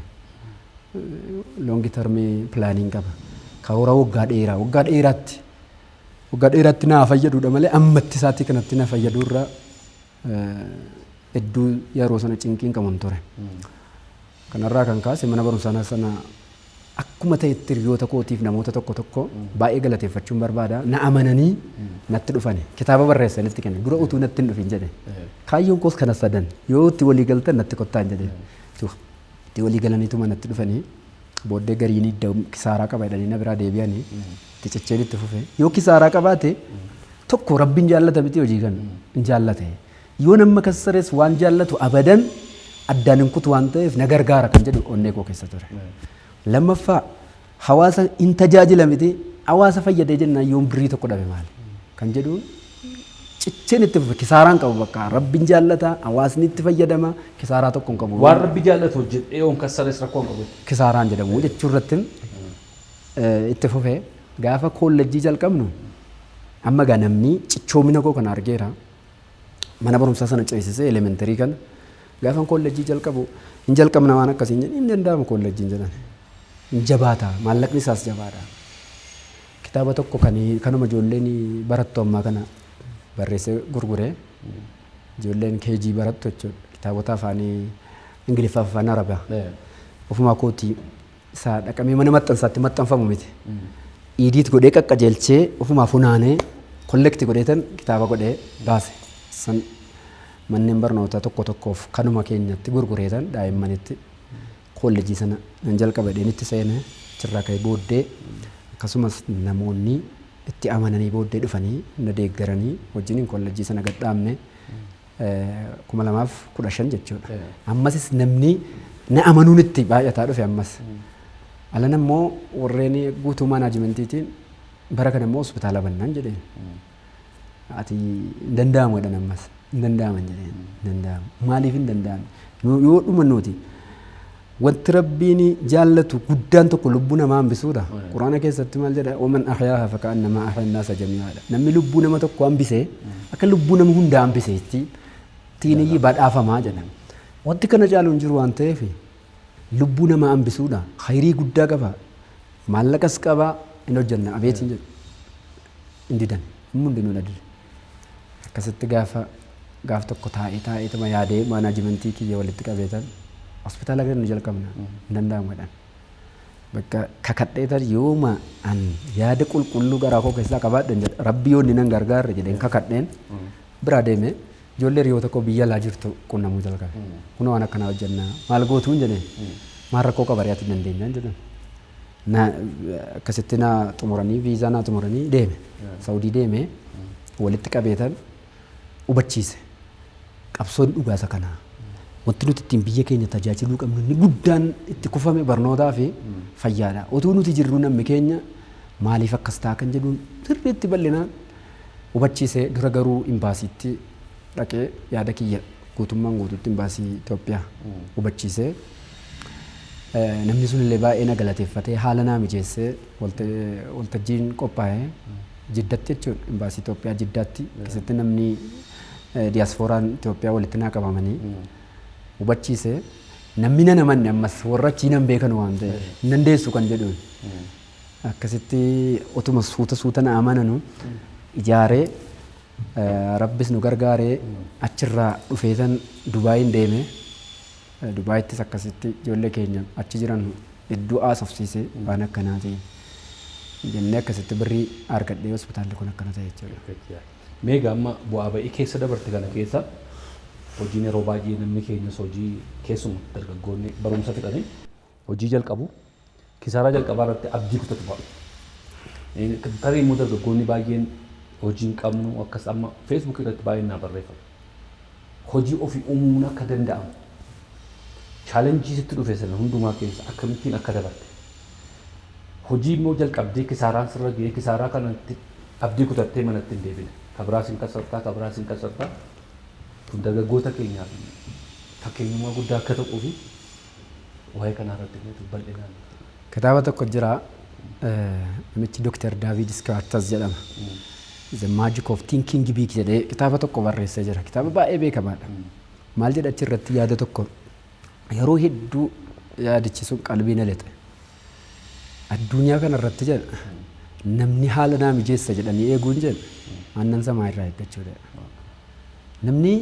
S2: Long term planning qaba. Karoora waggaa dheeraa, waggaa dheeraatti, waggaa dheeraatti naa fayyadudha malee ammatti isaatii kanatti na fayyaduu irraa hedduu yeroo sana cinqiin qaban ture. Kanarraa kan kaase mana barumsaa sana akkuma ta'etti hiriyoota kootiif namoota tokko tokko baay'ee galateeffachuun barbaada. Na amananii natti dhufani. Kitaaba barreessanitti kenne. Dura utuu natti hin dhufin jedhe. Kaayyoon koos kana sadan yoo itti walii galtan natti kottaan jedhe. Itti walii galaniituma natti dhufanii, booddee gariin idda kisaaraa qaba jedhanii na biraa deebi'anii, itti cicheen itti fufe. Yoo kisaaraa qabaate tokko Rabbiin jaallata miti, hojii kan hin jaallate. Yoo nama kassares waan jaallatu abadan addaan hin kutu waan ta'eef na gargaara kan jedhu onnee koo keessa ture. Lammaffaa, hawaasa hin tajaajila miti, hawaasa fayyadee jennaan yoon birrii tokko dhabe maali kan jedhuun cicheen itti fufe. Kisaaraan qabu, bakka Rabbiin jaallata, hawaasni itti fayyadama, kisaaraa tokko hin qabu.
S1: Waan Rabbi jaallatu hojjedhee yoon kassares rakkoo hin qabu.
S2: Kisaaraan jedhamu jechuu irratti itti fufe. Gaafa koolleejjii jalqabnu amma gaa namni cichoomina koo kana argeera. Mana barumsaa sana ceesisee elementary kana gaafa koolleejjii jalqabu, hin jalqabna waan akkasiin jedhan, hin danda'amu koolleejjiin jedhan. Hin jabaata, maallaqni isaas jabaadha. Kitaaba tokko kan kanuma ijoolleen barattu ammaa kana barreessee gurguree, ijoolleen KG barattu jechuudha. Kitaabota afaanii Ingiliffaa fi afaan Arabaa. Ofumaa kootii isaa dhaqamee mana maxxansaatti maxxanfamu miti. Edit godhee, qaqqajeelchee, ofumaa funaanee collect godheetan kitaaba godhee baase. San manneen barnootaa tokko tokkoof kanuma keenyatti gurgureetan daa'immanitti koolleejjii sana nan jalqaba jedheen itti seene. Achirraa ka'ee booddee akkasumas namoonni itti amananii booddee dhufanii na deeggaranii wajjiniin koolleejjii sana gad dhaabne, 2015 jechuudha. Ammasis namni na amanuun itti baay'ataa dhufe ammas. Alan immoo warreen guutuu managementiitiin bara kana immoo hospitaala bannaan jedheen. Ati hin danda'amu jedhan ammas. Hin danda'aman jedheen. Hin danda'amu. Maaliif hin danda'amne? Yoo dhuma nuti wanti Rabbiin jaallatu guddaan tokko lubbuu namaa hambisuudha. Quraana keessatti maal jedha? ومن أحياها فكأنما أحيا الناس جميعا. Namni lubbuu nama tokko hambise akka lubbuu nama hundaa hambiseetti tiiniyyi badhaafamaa jedha. Wanti kana caalu hin jiru waan ta'eef lubbuu namaa hambisuudha. Khayrii guddaa qaba. Maallaqas qaba. Hin hojjenna abeetiin jedhu. Hin didan. Hundinuu na dide. Akkasitti gaafa gaaf tokko taa'ee taa'eetuma yaadee managementii kiyya walitti qabeetan hospitaala gara nu jalqabna hin danda'amu jedhan. Bakka kakadheetan yooma an yaada qulqulluu garaa koo keessaa qabaadhen jedha rabbi yoo inni nan gargaarre jedheen kakadheen biraa deemee ijoollee hiriyoota koo biyya alaa jirtu qunnamuu jalqabe. Kunoo waan akkanaa hojjennaa maal gootuun jedheen maal rakkoo qaba riyaatti dandeenyaan jedhan. Na akkasitti na xumuranii viizaa naa xumuranii deeme. Saudii deeme walitti qabeetan hubachiise. Qabsoon dhugaa isa kanaa. Wanti nuti ittiin biyya keenya tajaajiluu qabnu inni guddaan itti kufame barnootaa fi fayyaadha. Utuu nuti jirru namni keenya maaliif akkas ta'a kan jedhuun sirriitti bal'inaan hubachiise. Dura garuu imbaasiitti dhaqee yaada kiyya guutummaan guutuutti imbaasii Itoophiyaa hubachiise. Namni sun illee baay'ee na galateeffatee haala naa mijeessee waltajjiin qophaa'ee Jiddatti jechuudha, imbaasii Itoophiyaa Jiddaatti keessatti namni diyaaspooraan Itoophiyaa walitti naa qabamanii hubachiise. Namni nan amanne ammas warra achii nan beekan waan ta'eef hin dandeessu kan jedhuun. Akkasitti otuma suuta suuta na amananu ijaaree rabbis nu gargaaree achirraa dhufeetan Dubaayin deeme. Dubaayittis akkasitti ijoollee keenya achi jiran hedduu haasofsiisee waan akkanaatiin jennee akkasitti birrii argadhee hospitaalli kun akkana ta'e jechuudha.
S1: Mee egaa amma bu'aa ba'ii keessa dabarte kana keessa hojiin yeroo baay'ee namni keenyas hojii keessuma dargaggoonni barumsa fixanii hojii jalqabu kisaaraa jalqabaa irratti abdii kutatu fa'a. Tarii immoo dargaggoonni baay'een hojii hin qabnu akkas amma Facebook irratti baay'een naa barreeffama. Hojii ofii uumuun akka danda'amu challenge sitti dhufe sana hundumaa keessa akkamittiin akka dabarte. Hojii immoo jalqabdee kisaaraan sirra ga'ee kisaaraa kanatti abdii kutattee manatti hin deebine. Kabiraas hin kasartaa, kabiraas hin kasartaa. Kun dargaggoota keenyaaf fakkeenyummaa guddaa akka ta'uu fi waa'ee kanaa irratti illee bal'inaan.
S2: Kitaaba tokko jira, namichi Dr. David Schwartz jedhama. "The Magic of Thinking Big" jedhee kitaaba tokko barreessee jira. Kitaaba baay'ee beekamaadha. Maal jedha achirratti? Yaada tokko yeroo hedduu yaadichi sun qalbii na lixe. Addunyaa kana irratti jedha namni haala naa mijeessa jedhanii eeguun jedha aannan samaa irraa eeggachuudha. Namni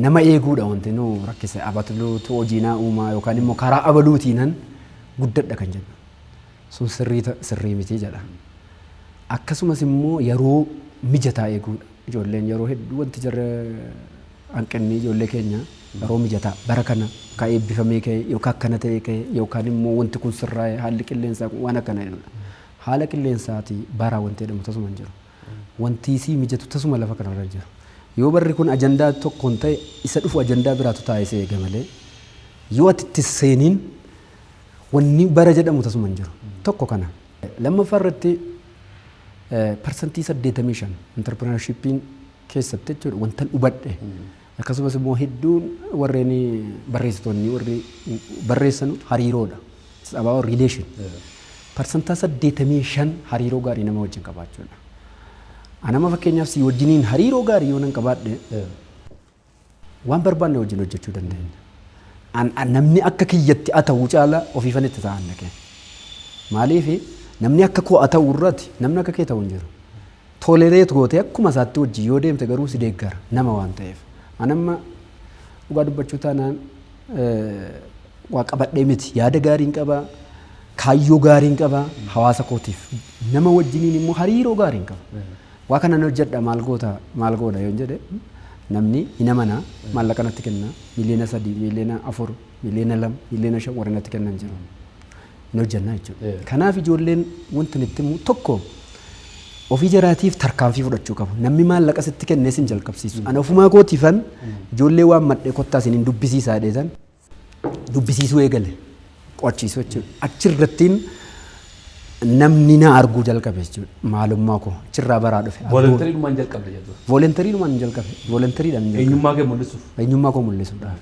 S2: nama eeguudha wanti nu rakkise, abaluutu hojii naa uumaa yookaan immoo karaa abaluutiinan guddadha kan jedhu. Sun sirrii sirrii miti jedha. Akkasumas immoo yeroo mijataa eeguudha. Ijoolleen yeroo hedduu wanti jarra hanqinni ijoollee keenya yeroo mijataa bara kana ka eebbifamee ka'e yookaan akkana ta'e ka'e yookaan immoo wanti kun sirraa'e haalli qilleensaa kun waan akkana jedhudha. Haala qilleensaati bara wanti jedhamu tasuma hin jiru. Wanti sii mijatu tasuma lafa kanarra hin jiru. Yoo barri kun ajandaa tokkoon ta'e isa dhufu ajandaa biraatu taa'ee si eega malee yoo ati itti seeniin wanni bara jedhamu tasuma hin jiru. Tokko kana. Lammaffaa irratti 85% entrepreneurshipiin keessatti jechuudha wanta hubadhe, akkasumas immoo hedduun warreen barreessitoonni warri barreessanu hariiroodha. It's about relation. 85% hariiroo gaarii nama wajjin qabaachuudha. Anama fakkeenyaaf si wajjiniin hariiroo gaarii yoo nan qabaadhe waan barbaanne wajjin hojjechuu dandeenya. Namni akka kiyyatti haa ta'uu caala ofiifan itti ta'an dhaqee. Maaliif namni akka koo haa ta'uu irratti namni akka kee ta'u hin jiru. Tolerate gootee akkuma isaatti wajjin yoo deemte garuu si deeggara nama waan ta'eef. Anamma dhugaa dubbachuu taanaan waa qabadhee miti, yaada gaariin qabaa, kaayyoo gaariin qabaa, hawaasa kootiif nama wajjiniin immoo hariiroo gaariin qaba. Waa kanan hojjedha, maal goota maal goodha yoon jedhe namni hin amanaa, maallaqa natti kenna, 3 miiliyoona, 4 miiliyoona, 2 miiliyoona, 5 miiliyoona warri natti kennan jiru. Hin hojjennaa jechuudha. Kanaaf ijoolleen wanti itti himu tokko ofii jaraatiif tarkaanfii fudhachuu qabu. Namni maallaqa sitti kennee sin jalqabsiisu. Ani ofumaa kootiifan ijoollee waan madhee kottaa isiniin dubbisiisaa dheetan dubbisiisuu eegale, qo'achiisuu jechuudha. Achirrattiin namni na arguu jalqabe jechuudha. Maalummaa koo achirraa baraa dhufe.
S1: Voluntarydhumaan jalqabde jechuudha.
S2: Voluntarydhumaan jalqabe. Voluntarydhaan jalqabe.
S1: Eenyummaa kee mul'isuuf.
S2: Eenyummaa koo mul'isuudhaaf.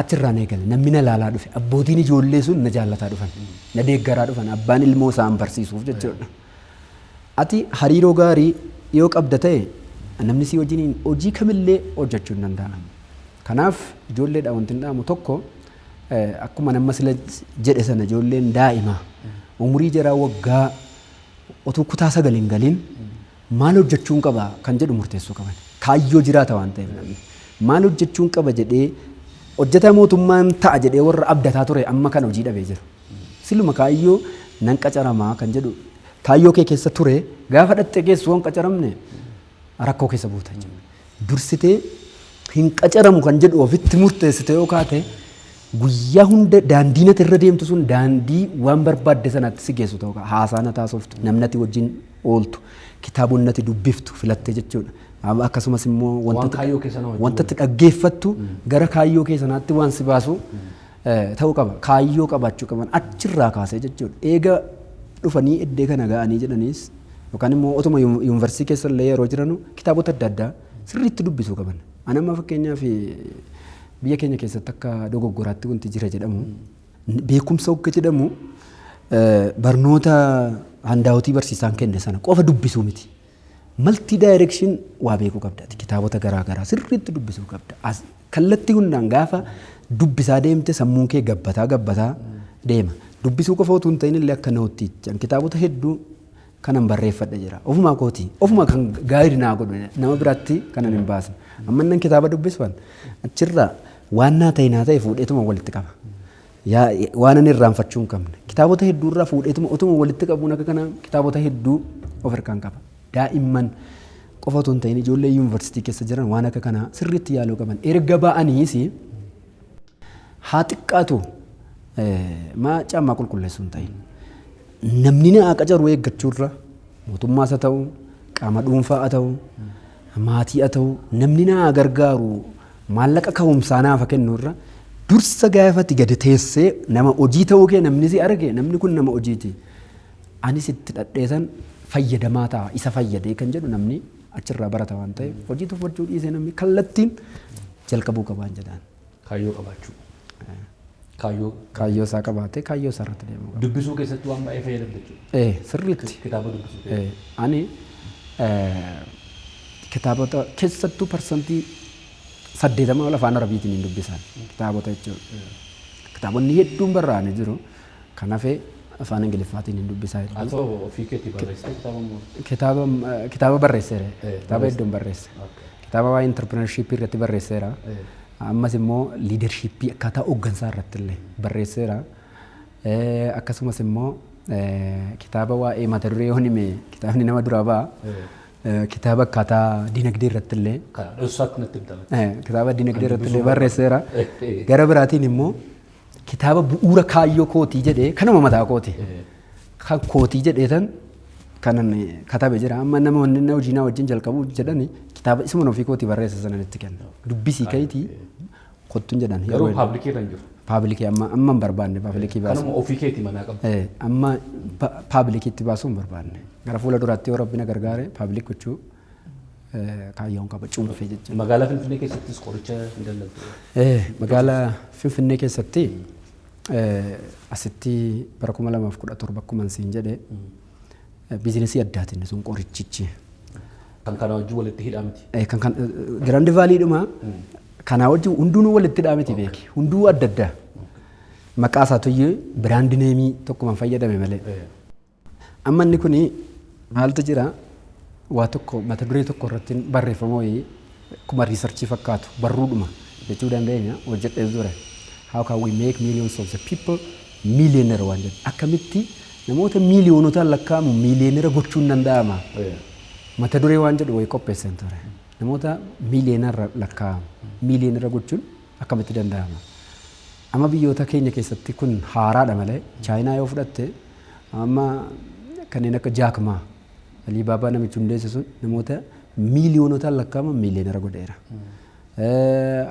S2: Achirraan eegale, namni na laalaa dhufe, abbootiin ijoollee sun na jaallataa dhufan, na deeggaraa dhufan, abbaan ilmoo isaan barsiisuuf jechuudha. Ati hariiroo gaarii yoo qabda ta'e namni si wajjiniin hojii kamillee hojjechuu hin danda'a. Kanaaf ijoolleedha wanti hin dhaamu tokko akkuma nama sila jedhe sana ijoolleen daa'ima Umurii jaraa waggaa otuu kutaa 9 hin galiin maal hojjechuun qaba kan jedhu murteessuu qaban. Kaayyoo jiraata waan ta'eef namni. Maal hojjechuun qaba jedhee hojjetaa mootummaan ta'a jedhee warra abdataa ture amma kan hojii dhabee jiru. Siluma kaayyoo nan qacaramaa kan jedhu kaayyoo kee keessa ture gaafa dhattee geessu waan qacaramne rakkoo keessa buuta jechuudha. Dursitee hin qacaramu kan jedhu ofitti murteessite yoo kaate, guyyaa hunda daandii nati irra deemtu sun daandii waan barbaadde sanatti si geessu ta'uu qaba. Haasaa na taasoftu, namni ati wajjin ooltu, kitaabonni ati dubbiftu filatte jechuudha. Akkasumas immoo
S1: Waan kaayyoo kee sana wajjin
S2: wanta ati dhaggeeffattu gara kaayyoo kee sanaatti waan si baasu ta'uu qaba. Kaayyoo qabaachuu qaban achirraa kaasee jechuudha. Eega dhufanii iddee kana ga'anii jedhaniis yookaan immoo otuma yuunivarsiitii keessa illee yeroo jiranu kitaabota adda addaa sirriitti dubbisuu qaban. Ani amma fakkeenyaaf biyya keenya keessatti akka dogoggoraatti wanti jira jedhamu, beekumsa hogga jedhamu barnoota handaawwatii barsiisaan kenne sana qofa dubbisuu miti. Multi direction waa beekuu qabda. Kitaabota garaa garaa sirriitti dubbisuu qabda. As kallattii hundaan gaafa dubbisaa deemte sammuun kee gabbataa gabbataa deema. Dubbisuu qofa utuu hin ta'in illee akka noottiitti kitaabota hedduu kanan barreeffadhe jira. Ofumaa kooti. Ofuma kan guide naa godhu, nama biraatti kanan hin baasne. Amma nan kitaaba dubbisuun achirraa waan naa ta'e fuudheetuma walitti qaba. Yaa waan ani irraanfachuu hin qabne. Kitaabota hedduurraa fuudheetuma utuma walitti qabuun akka kana kitaabota hedduu of harkaan qaba. Daa'imman qofa otoo hin ta'in ijoollee yuunivarsiitii keessa jiran waan akka kanaa sirriitti yaaluu qaban. Erga ba'aniis haa xiqqaatu maa caammaa qulqulleessuu hin ta'in. Namni na qacaru eeggachuurra, mootummaas haa ta'u, qaama dhuunfaa haa ta'u, maatii haa ta'u, namni na gargaaru maallaqa ka'umsaa naaf kennuurra, dursa gaafati gadi teessee nama hojii ta'uu kee namni si arge, namni kun nama hojiiti. Anis itti dhadheesan fayyadamaa ta'a, isa fayyadee kan jedhu namni achirraa barata waan ta'eef, hojii tuffachuu dhiisee namni kallattiin jalqabuu qabaan jedhaan.
S1: Kaayyoo qabaachuu. Kaayyoo.
S2: Kaayyoo isaa qabaatee kaayyoo isaa irratti deemuu qaba.
S1: Dubbisuu keessatti waan baay'ee fayyadamte jechuudha.
S2: Ee, sirriitti.
S1: Kitaaba dubbisuu keessatti.
S2: Ani kitaabota keessattuu 80% ol afaan Arabiitiin hin dubbisan kitaabota jechuudha. Kitaabonni hedduun barraa'anii jiru. Kan hafe afaan Ingiliffaatiin hin dubbisaa
S1: Haa
S2: hedduu.
S1: ta'u, ofii keetii barreessitee kitaaba moo?
S2: Kitaaba barreesseera. Kitaaba hedduun barreesse. Kitaaba waa'ee entrepreneurship irratti barreesseera. Ammas immoo leadership, akkaataa hooggansaa irratti illee barreesseera. Akkasumas immoo kitaaba waa'ee mata duree yoon hime kitaabni nama duraa ba'a. Kitaaba akkaataa dinagdee irratti illee
S1: Kana dhoksaatti natti himta.
S2: Kitaaba dinagdee irratti illee barreesseera. Gara biraatiin immoo kitaaba bu'uura kaayyoo kootii jedhee kanuma mataa kooti. Kan kootii jedhee tan kanan katabe jira. Amma namoonni na hojii na wajjin jalqabu jedhani kitaaba isuma ofii kootii barreesse sana itti kenna. Dubbisii kayitii kottuun jedhan.
S1: Garuu public irra hin jiru.
S2: Public amma hin barbaanne public baasu.
S1: Kanuma ofii keetii manaa qabdu.
S2: Amma publicitti baasuu hin barbaanne. Gara fuula duraatti yoo Rabbi na gargaare public gochuu kaayyoon qaba cuunfee jechuudha.
S1: Magaalaa Finfinnee keessattis qoricha hin daldaltu.
S2: Magaalaa Finfinnee keessatti asitti bara 2017 akkuma siin jedhe business addaatiin sun qorichichi.
S1: Kan kana wajjin walitti hidhaa miti.
S2: Kan Grand Valleydhuma kanaa wajjin hundinuu walitti hidhaa miti, beeki, hunduu adda adda. Maqaa isaa tuyyuu brand name tokkumaan fayyadame malee. Amma inni kuni maaltu jira, waa tokko mata duree tokko irratti barreeffama wayii akkuma research fakkaatu barruudhuma jechuu dandeenya hojjedhee ture. "How can we make millions of the people millionaire?" waan jedhu. Akkamitti namoota miiliyoonotaan lakkaa'amu miiliyoonera gochuun danda'ama? Mata duree waan jedhu wayii qopheessan ture. Namoota miiliyoonarra lakkaa'amu miiliyoonera gochuun akkamitti danda'ama? Amma biyyoota keenya keessatti kun haaraadha malee, Chaayinaa yoo fudhatte, amma kanneen akka Jack Ma, Aliibaabaa namichi hundeesse sun namoota miiliyoonotaan lakkaa'aman miiliyoonera godheera.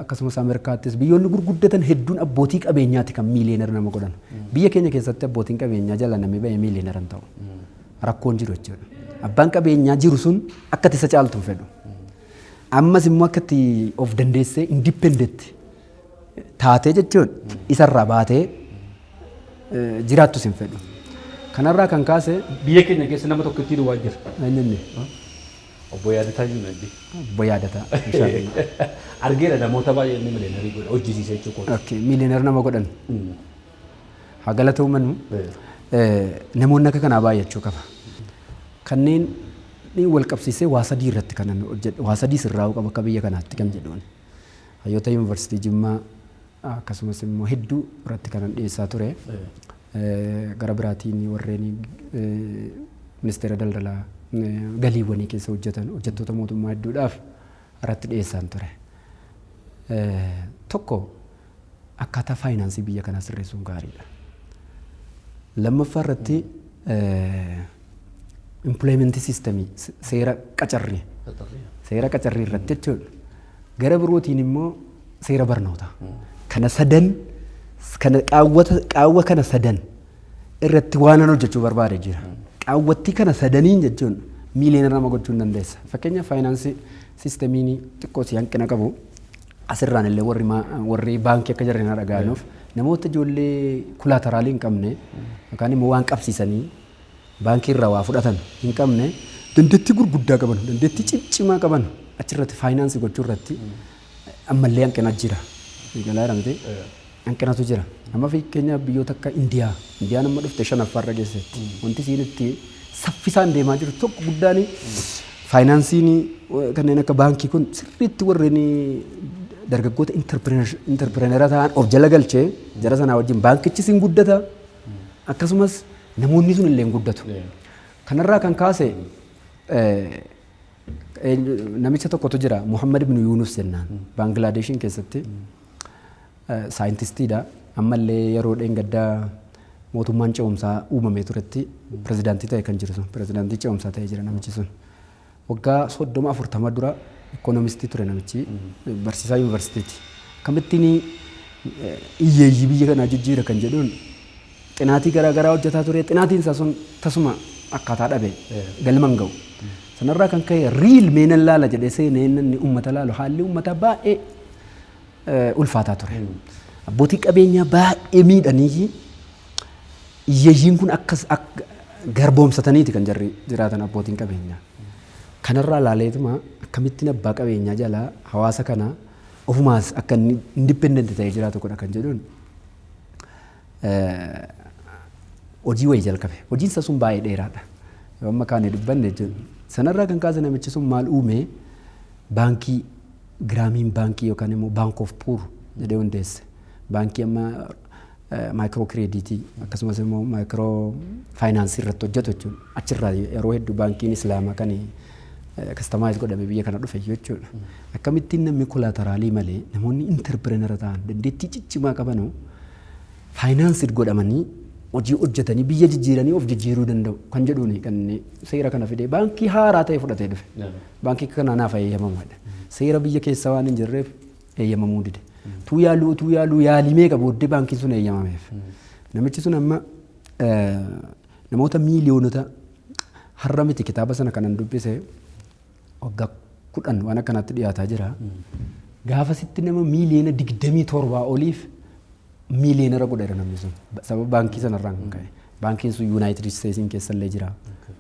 S2: Akkasumas Ameerikaattis biyyoonni gurguddatan hedduun abbootii qabeenyaati kan miiliyoonera nama godhan. Biyya keenya keessatti abbootiin qabeenyaa jala namni ba'ee miiliyoonera hin ta'u. Rakkoon jiru jechuudha. Abbaan qabeenyaa jiru sun akka itti isa caaltu hin fedhu. Ammas immoo akka itti of dandeessee independent taatee jechuun isarraa baatee jiraattus hin fedhu. Kanarraa kan kaase
S1: Biyya keenya keessa nama tokko ittiin waa jira.
S2: Eenyunni?
S1: Obbo Yaadataa Juunaddi.
S2: Obbo Yaadataa.
S1: Argeera, namoota baay'ee inni millionaire godhe, hojjisiise jechuudha.
S2: Okay, miiliyoonera nama godhan. Haa galatoomannu. Namoonni akka kanaa baay'achuu qaba. Kanneen ni wal qabsiisee waa sadii irratti kan inni hojjedhe, waa sadii sirraa'uu qaba akka biyya kanaatti kan jedhuun. Hayyoota Yuunivarsiitii Jimmaa akkasumas immoo hedduu irratti kanan dhiyeessaa ture. Gara biraatiin warreen ministeera daldalaa galiiwwanii keessa hojjetan, hojjettoota mootummaa hedduudhaaf irratti dhiyeessaan ture. Tokko, akkaataa faayinaansii biyya kanaa sirreessuun gaariidha. Lammaffaa irratti employment system, seera qacarrii, seera qacarrii irratti jechuudha. Gara birootiin immoo seera barnootaa. Kana sadan kana, qaawwata qaawwa kana sadan irratti waan an hojjechuu barbaade jira. Qaawwattii kana sadaniin jechuun miiliyoona nama gochuu hin dandeessa. Fakkeenyaaf, faayinaansii systemiin xiqqoo si hanqina qabu, asirraan illee warri baankii akka jarri na dhaga'anuuf, namoota ijoollee collateralii hin qabne yookaan immoo waan qabsiisanii baankii irraa waa fudhatan hin qabne, dandeettii gurguddaa qaban, dandeettii ciccimaa qaban achirratti faayinaansii gochuu irratti ammallee hanqina jira. Galaa jedhamte, hanqinatu jira. Amma fakkeenyaaf biyyoota akka Indiyaa, Indiyaan amma dhufte shanaffaarra geessetti. Wanti isiin itti saffisaan deemaa jirtu tokko guddaan faayinaansiin kanneen akka baankii kun sirriitti warreen dargaggoota entrepreneur ta'an of jala galchee, jara sanaa wajjin baankichis hin guddata, akkasumas namoonni sun illee hin guddatu. Kanarraa kan kaase namicha tokkotu jira, Muhammad ibn Yunus jennaan, Baangilaadeeshiin keessatti saayintistiidha. Ammallee yeroo dheengaddaa mootummaan ce'umsaa uumamee turetti pirezidaantii ta'e kan jiru sun, pirezidaantii ce'umsaa ta'ee jira namichi sun. Waggaa 30 40 dura ikoonomistii ture namichi, barsiisaa yuunivarsiitiiti. Akkamittiin hiyyeeyyii biyya kanaa jijjiira kan jedhuun xinaatii garaa garaa hojjetaa ture. Xinaatiin isaa sun tasuma akkaataa dhabe, galma hin ga'u. Sanarraa kan ka'e riil meenan laala jedhee seenee, inni uummata laalu haalli uummataa baay'ee ulfaataa ture. Abbootii qabeenyaa baay'ee miidhanii hiyyeeyyiin kun akkas garboomsataniiti kan jarri jiraatan abbootiin qabeenyaa. Kanarraa laaleetuma akkamittiin abbaa qabeenyaa jalaa hawaasa kana ofumaas akka inni independent ta'ee jiraatu godha kan jedhuun hojii wayii jalqabe. Hojiin isaa sun baay'ee dheeraadha. Yoo amma kaane dubbanne jechuudha. Sanarraa kan kaase namichi sun maal uume? Baankii Giraamiin Baankii yookaan immoo Bank of Poor jedhee hundeesse. Baankii amma micro creditii akkasumas immoo micro financeii irratti hojjetu jechuudha. Achirraa yeroo hedduu baankiin Islaamaa kan customize godhame biyya kana dhufe jechuudha. Akkamittiin namni collateralii malee, namoonni entrepreneur ta'an, dandeettii ciccimaa qabanu financed godhamanii hojii hojjetanii biyya jijjiiranii of jijjiiruu danda'u kan jedhuuni kan inni seera kana fidee baankii haaraa ta'e fudhatee dhufe. Baankii kana naaf eeyyamamaadha. Seera biyya keessa waan hin jirreef eeyyamamuu dide. Tuu yaaluu tuu yaaluu yaalii meeqa booddee baankiin sun eeyyamameef. Namichi sun amma namoota miiliyoonota, har'a miti, kitaaba sana kanan dubbise waggaa 10 waan akkanaatti dhiyaataa jira. Gaafasitti nama miiliyoona 27 oliif miiliyoonara godheera namni sun, sababa baankii sanarraan kan ka'e. Baankiin sun Yuunaayitid Isteetsiin keessa illee jira.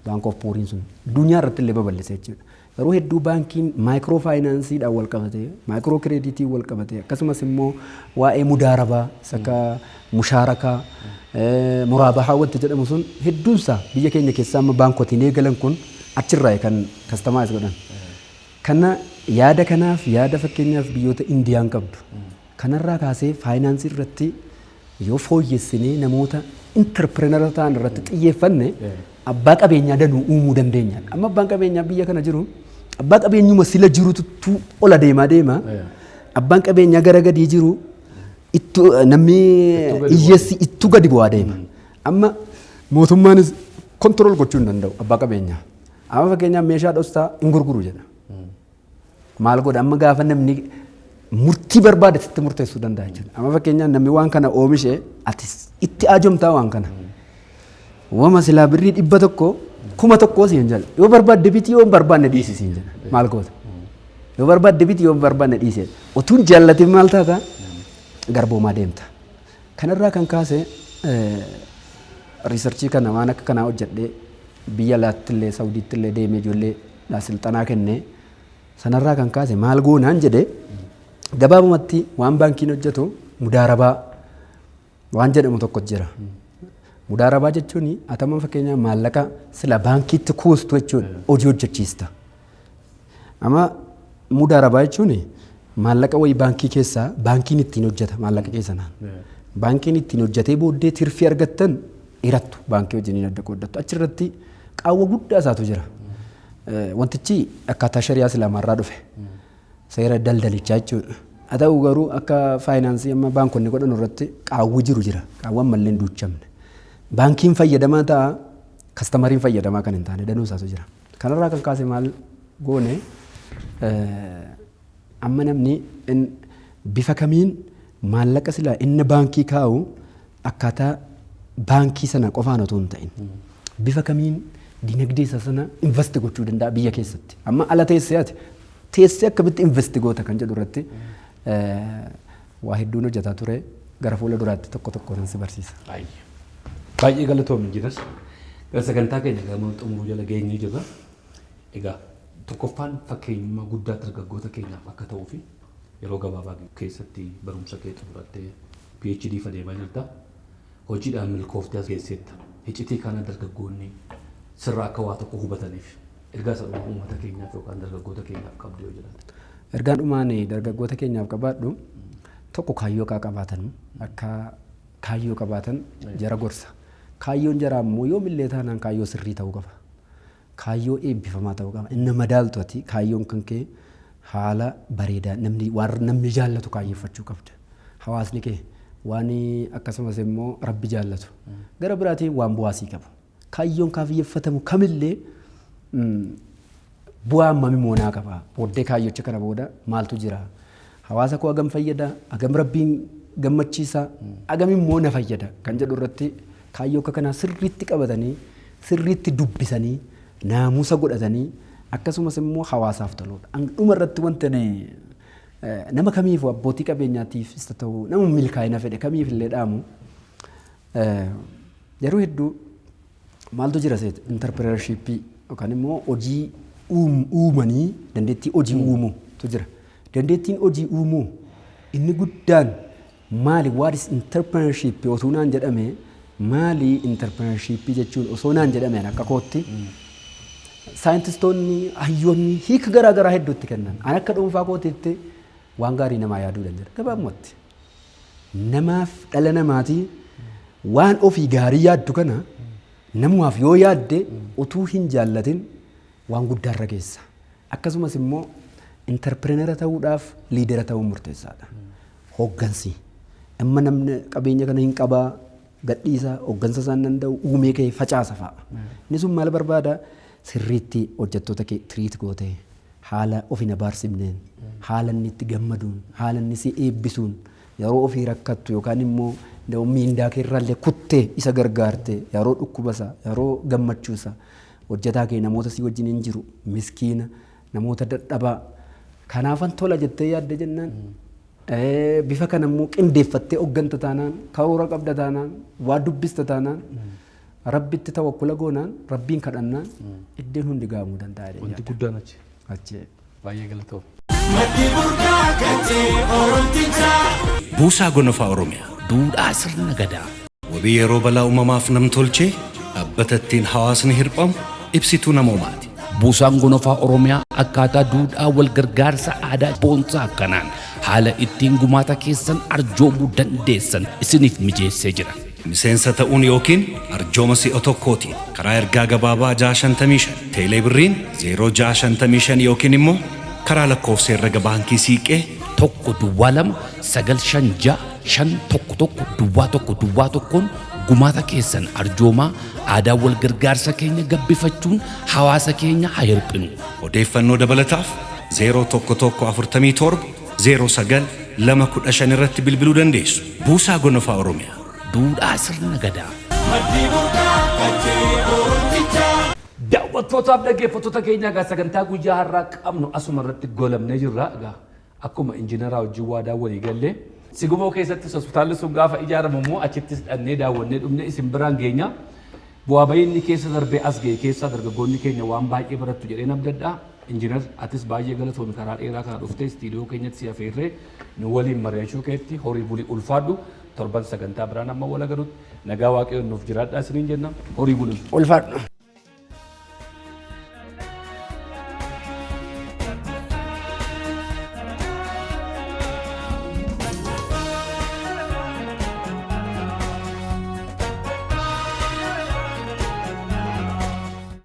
S2: Bank of Pooriin sun addunyaa irratti illee babal'ise jechuudha. Yeroo hedduu baankiin micro financeiidhaan wal qabatee, micro creditii wal qabatee, akkasumas immoo waa'ee mudaarabaa akka mushaarakaa, muraabahaa wanti jedhamu sun hedduunsaa biyya keenya keessaa amma baankotiin eegalan kun achirraa kan customize godhan. Kana yaada kanaaf yaada fakkeenyaaf biyyoota Indiyaan qabdu. Kanarraa kaasee faayinaansii irratti yoo fooyyessinee namoota entrepreneur ta'an irratti xiyyeeffanne, abbaa qabeenyaa danuu uumuu dandeenya. Amma abbaan qabeenyaa biyya kana jiru abbaa qabeenyuma sila jirutu ol adeemaa deema. Abbaan qabeenyaa gara gadii jiru ittu namni hiyyeessi ittuu gadi bu'aa deema. Amma mootummaanis control gochuu hin danda'u abbaa qabeenyaa. Amma fakkeenyaaf meeshaa dhostaa hin gurguru jedha. Maal godha? Amma gaafa namni murtii barbaade sitti murteessuu danda'a jechuudha. Amma fakkeenyaaf namni waan kana oomishe, ati itti ajomtaa waan kana. Wama silaa birrii 100 1000 siin jedha. Yoo barbaadde biti, yoo hin barbaanne dhiisi siin jedha. Maal goota? Yoo barbaadde biti, yoo hin barbaanne dhiisi. Utuun jaallatin maal taata? Garboomaa deemta. Kanarraa kan kaase researchii kana waan akka kanaa hojjedhee, biyya alaatti illee, Saudiitti illee deemee ijoollee silxanaa kennee, sanarraa kan kaase maal goonaan jedhee, gabaabumatti waan baankiin hojjetu mudaarabaa waan jedhamu tokko jira. Mudaarabaa jechuun atama fakkeenyaaf maallaqa sila baankiitti kuustu jechuun hojii hojjechiista. Amma mudaarabaa jechuun maallaqa wayii baankii keessaa baankiin ittiin hojjeta maallaqa keessanaan. Baankiin ittiin hojjetee booddee tirfii argattan hirattu, baankii wajjiniin adda qooddattu. Achirratti qaawwa guddaa isaatu jira. Wantichi akkaataa shari'aa islaamaarraa dhufe. Seera daldalichaa jechuudha. Haa ta'u garuu akka faayinaansii amma baankonni godhan irratti qaawwi jiru jira. Qaawwan mallee hin duuchamne. Baankiin fayyadamaa ta'a, customeriin fayyadamaa kan hin taane danuu isaatu jira. Kanarraa kan kaase maal goone? Amma namni bifa kamiin maallaqa silaa inni baankii kaa'u akkaataa baankii sana qofaan otoo hin ta'in bifa kamiin dinagdee isa sana invest gochuu danda'a biyya keessatti. Amma ala teessee, ati teessee akkamitti invest goota kan jedhu irratti waa hedduun hojjetaa ture. Gara fuula duraatti tokko tokko si barsiisa.
S1: Baay'ee galatoomi, injiinar. Gara sagantaa keenya gama xumuruu jala geenyee jirra. Egaa tokkoffaan fakkeenyummaa guddaa dargaggoota keenyaaf akka ta'uu fi yeroo gabaabaa keessatti barumsa kee xumurattee PhD fadeemaa jirta. Hojiidhaan milkooftee as geesseetta. Iccitii kana dargaggoonni sirraa akka waa tokko hubataniif ergaa isa dhumaa uummata keenyaaf yookaan dargaggoota keenyaaf qabdu yoo jiraate.
S2: Ergaan dhumaan dargaggoota keenyaaf qabaadhu tokko, kaayyoo akka qabaatan, akka kaayyoo qabaatan jara gorsa. Kaayyoon jaraa immoo yoomillee taanaan kaayyoo sirrii ta'uu qaba. Kaayyoo eebbifamaa ta'uu qaba. Inni madaaltu ati kaayyoon kan kee haala bareedaa namni waan namni jaallatu kaayyeffachuu qabda. Hawaasni kee waan akkasumas immoo Rabbi jaallatu. Gara biraatiin waan bu'aasii qabu. Kaayyoon kaayyeffatamu kamillee bu'aa hammami moonaa qaba? Booddee kaayyocha kana booda maaltu jira? Hawaasa koo hagam fayyada? Hagam Rabbiin gammachiisa? Hagam immoo na fayyada? Kan jedhu irratti kaayyoo akka kanaa sirriitti qabatanii, sirriitti dubbisanii, naamusa godhatanii, akkasumas immoo hawaasaaf toluudha. Dhuma irratti wanti ani nama kamiifuu, abbootii qabeenyaatiifis ta'u, nama milkaa'ina fedhe kamiif illee dhaamu, yeroo hedduu maaltu jira seet, entrepreneurshipii yookaan immoo hojii uumanii dandeettii hojii uumuutu jira. Dandeettiin hojii uumuu inni guddaan maali? What is entrepreneurship osoo naan jedhame, maali entrepreneurship jechuun osoo naan jedhame, akka kootti saayintistoonni, hayyoonni hiika garaa garaa hedduutti kennan. An akka dhuunfaa kootiitti waan gaarii namaa yaaduu danda'a. Gabaabumatti namaaf, dhala namaatii waan ofii gaarii yaaddu kana namumaaf yoo yaadde utuu hin jaallatin waan guddaarra geessa. Akkasumas immoo entrepreneur ta'uudhaaf leader ta'uun murteessaadha. Hooggansi. Amma namni qabeenya kana hin qabaa, gadhiisa, hooggansa isaan danda'u uumee ka'ee facaasa fa'a. Inni sun maal barbaada? Sirriitti hojjettoota kee treat gootee, haala of hin abaarsifneen, haala inni itti gammaduun, haala inni si eebbisuun, yeroo ofii rakkattu yookaan immoo miindaa kee irraallee kuttee isa gargaarte, yeroo dhukkubasaa, yeroo gammachuusaa, hojjetaa kee, namoota si wajjin hin jiru, miskiina, namoota dadhabaa kanaafan tola jettee yaadde jennaan, bifa kana immoo qindeeffattee hogganta taanaan, karoora qabda taanaan, waa dubbista taanaan, Rabbitti tawakkula goonaan, Rabbiin kadhannaan iddoon hundi gahamuu danda'a.
S1: Wanti guddaan achi.
S2: Achi.
S1: Baay'ee galatoom.
S3: Maddi burqaa katee Oromtichaa.
S4: Buusaa Gonofaa Oromiyaa.
S5: Duudhaa sirna gadaa.
S4: Wabii yeroo balaa uumamaaf namtolchee, dhaabbata ittiin hawaasni hirphamu, ibsituu namoomaati.
S5: Buusaan Gonofaa Oromiyaa akkaataa duudhaa wal gargaarsa aadaa boonsaa akkanaan haala ittiin gumaata keessan arjoomuu dandeessan isiniif mijeessee jira.
S4: Miseensa ta'uun yookiin arjooma si'a tokkootiin karaa ergaa gabaabaa 655, teelee birriin 0655 yookiin immoo karaa lakkoofsa herrega baankii Siiqqee
S5: 1 0 2 9 5 6 5 1 1 0 1 1'n gumaata keessan arjoomaa, aadaa wal gargaarsa keenya gabbifachuun hawaasa keenya haa hirphinu.
S4: Odeeffannoo dabalataaf 011 47 09 215 irratti bilbiluu dandeessu. Buusaa Gonofaa Oromiyaa.
S5: Duudhaa sirna gadaa.
S3: Maddi burqaa katee Oromtichaa.
S1: Daawwattootaaf dhaggeeffattoota keenya, egaa sagantaa guyyaa har'aa qabnu asuma irratti goolabnee jirra. Egaa akkuma injiinaraa wajjin waadaa walii gallee, Sigumoo keessattis hospitaalli sun gaafa ijaaramu immoo achittis dhannee daawwannee dhumne isin biraan geenya. Bu'aa bayii inni keessa darbee as ga'e keessaa dargaggoonni keenya waan baay'ee barattu jedheen abdadha. Injiinar, atis baay'ee galatoomi, karaa dheeraa kana dhuftee istiidiyoo keenyatti si afeerree nu waliin mari'achuu keetti. Horii bulii, ulfaadhu. Torban sagantaa biraan amma wal agarutti nagaa Waaqayyoon nuuf jiraadhaa isiniin jenna. Horii bulaa.
S2: Ulfaadhu.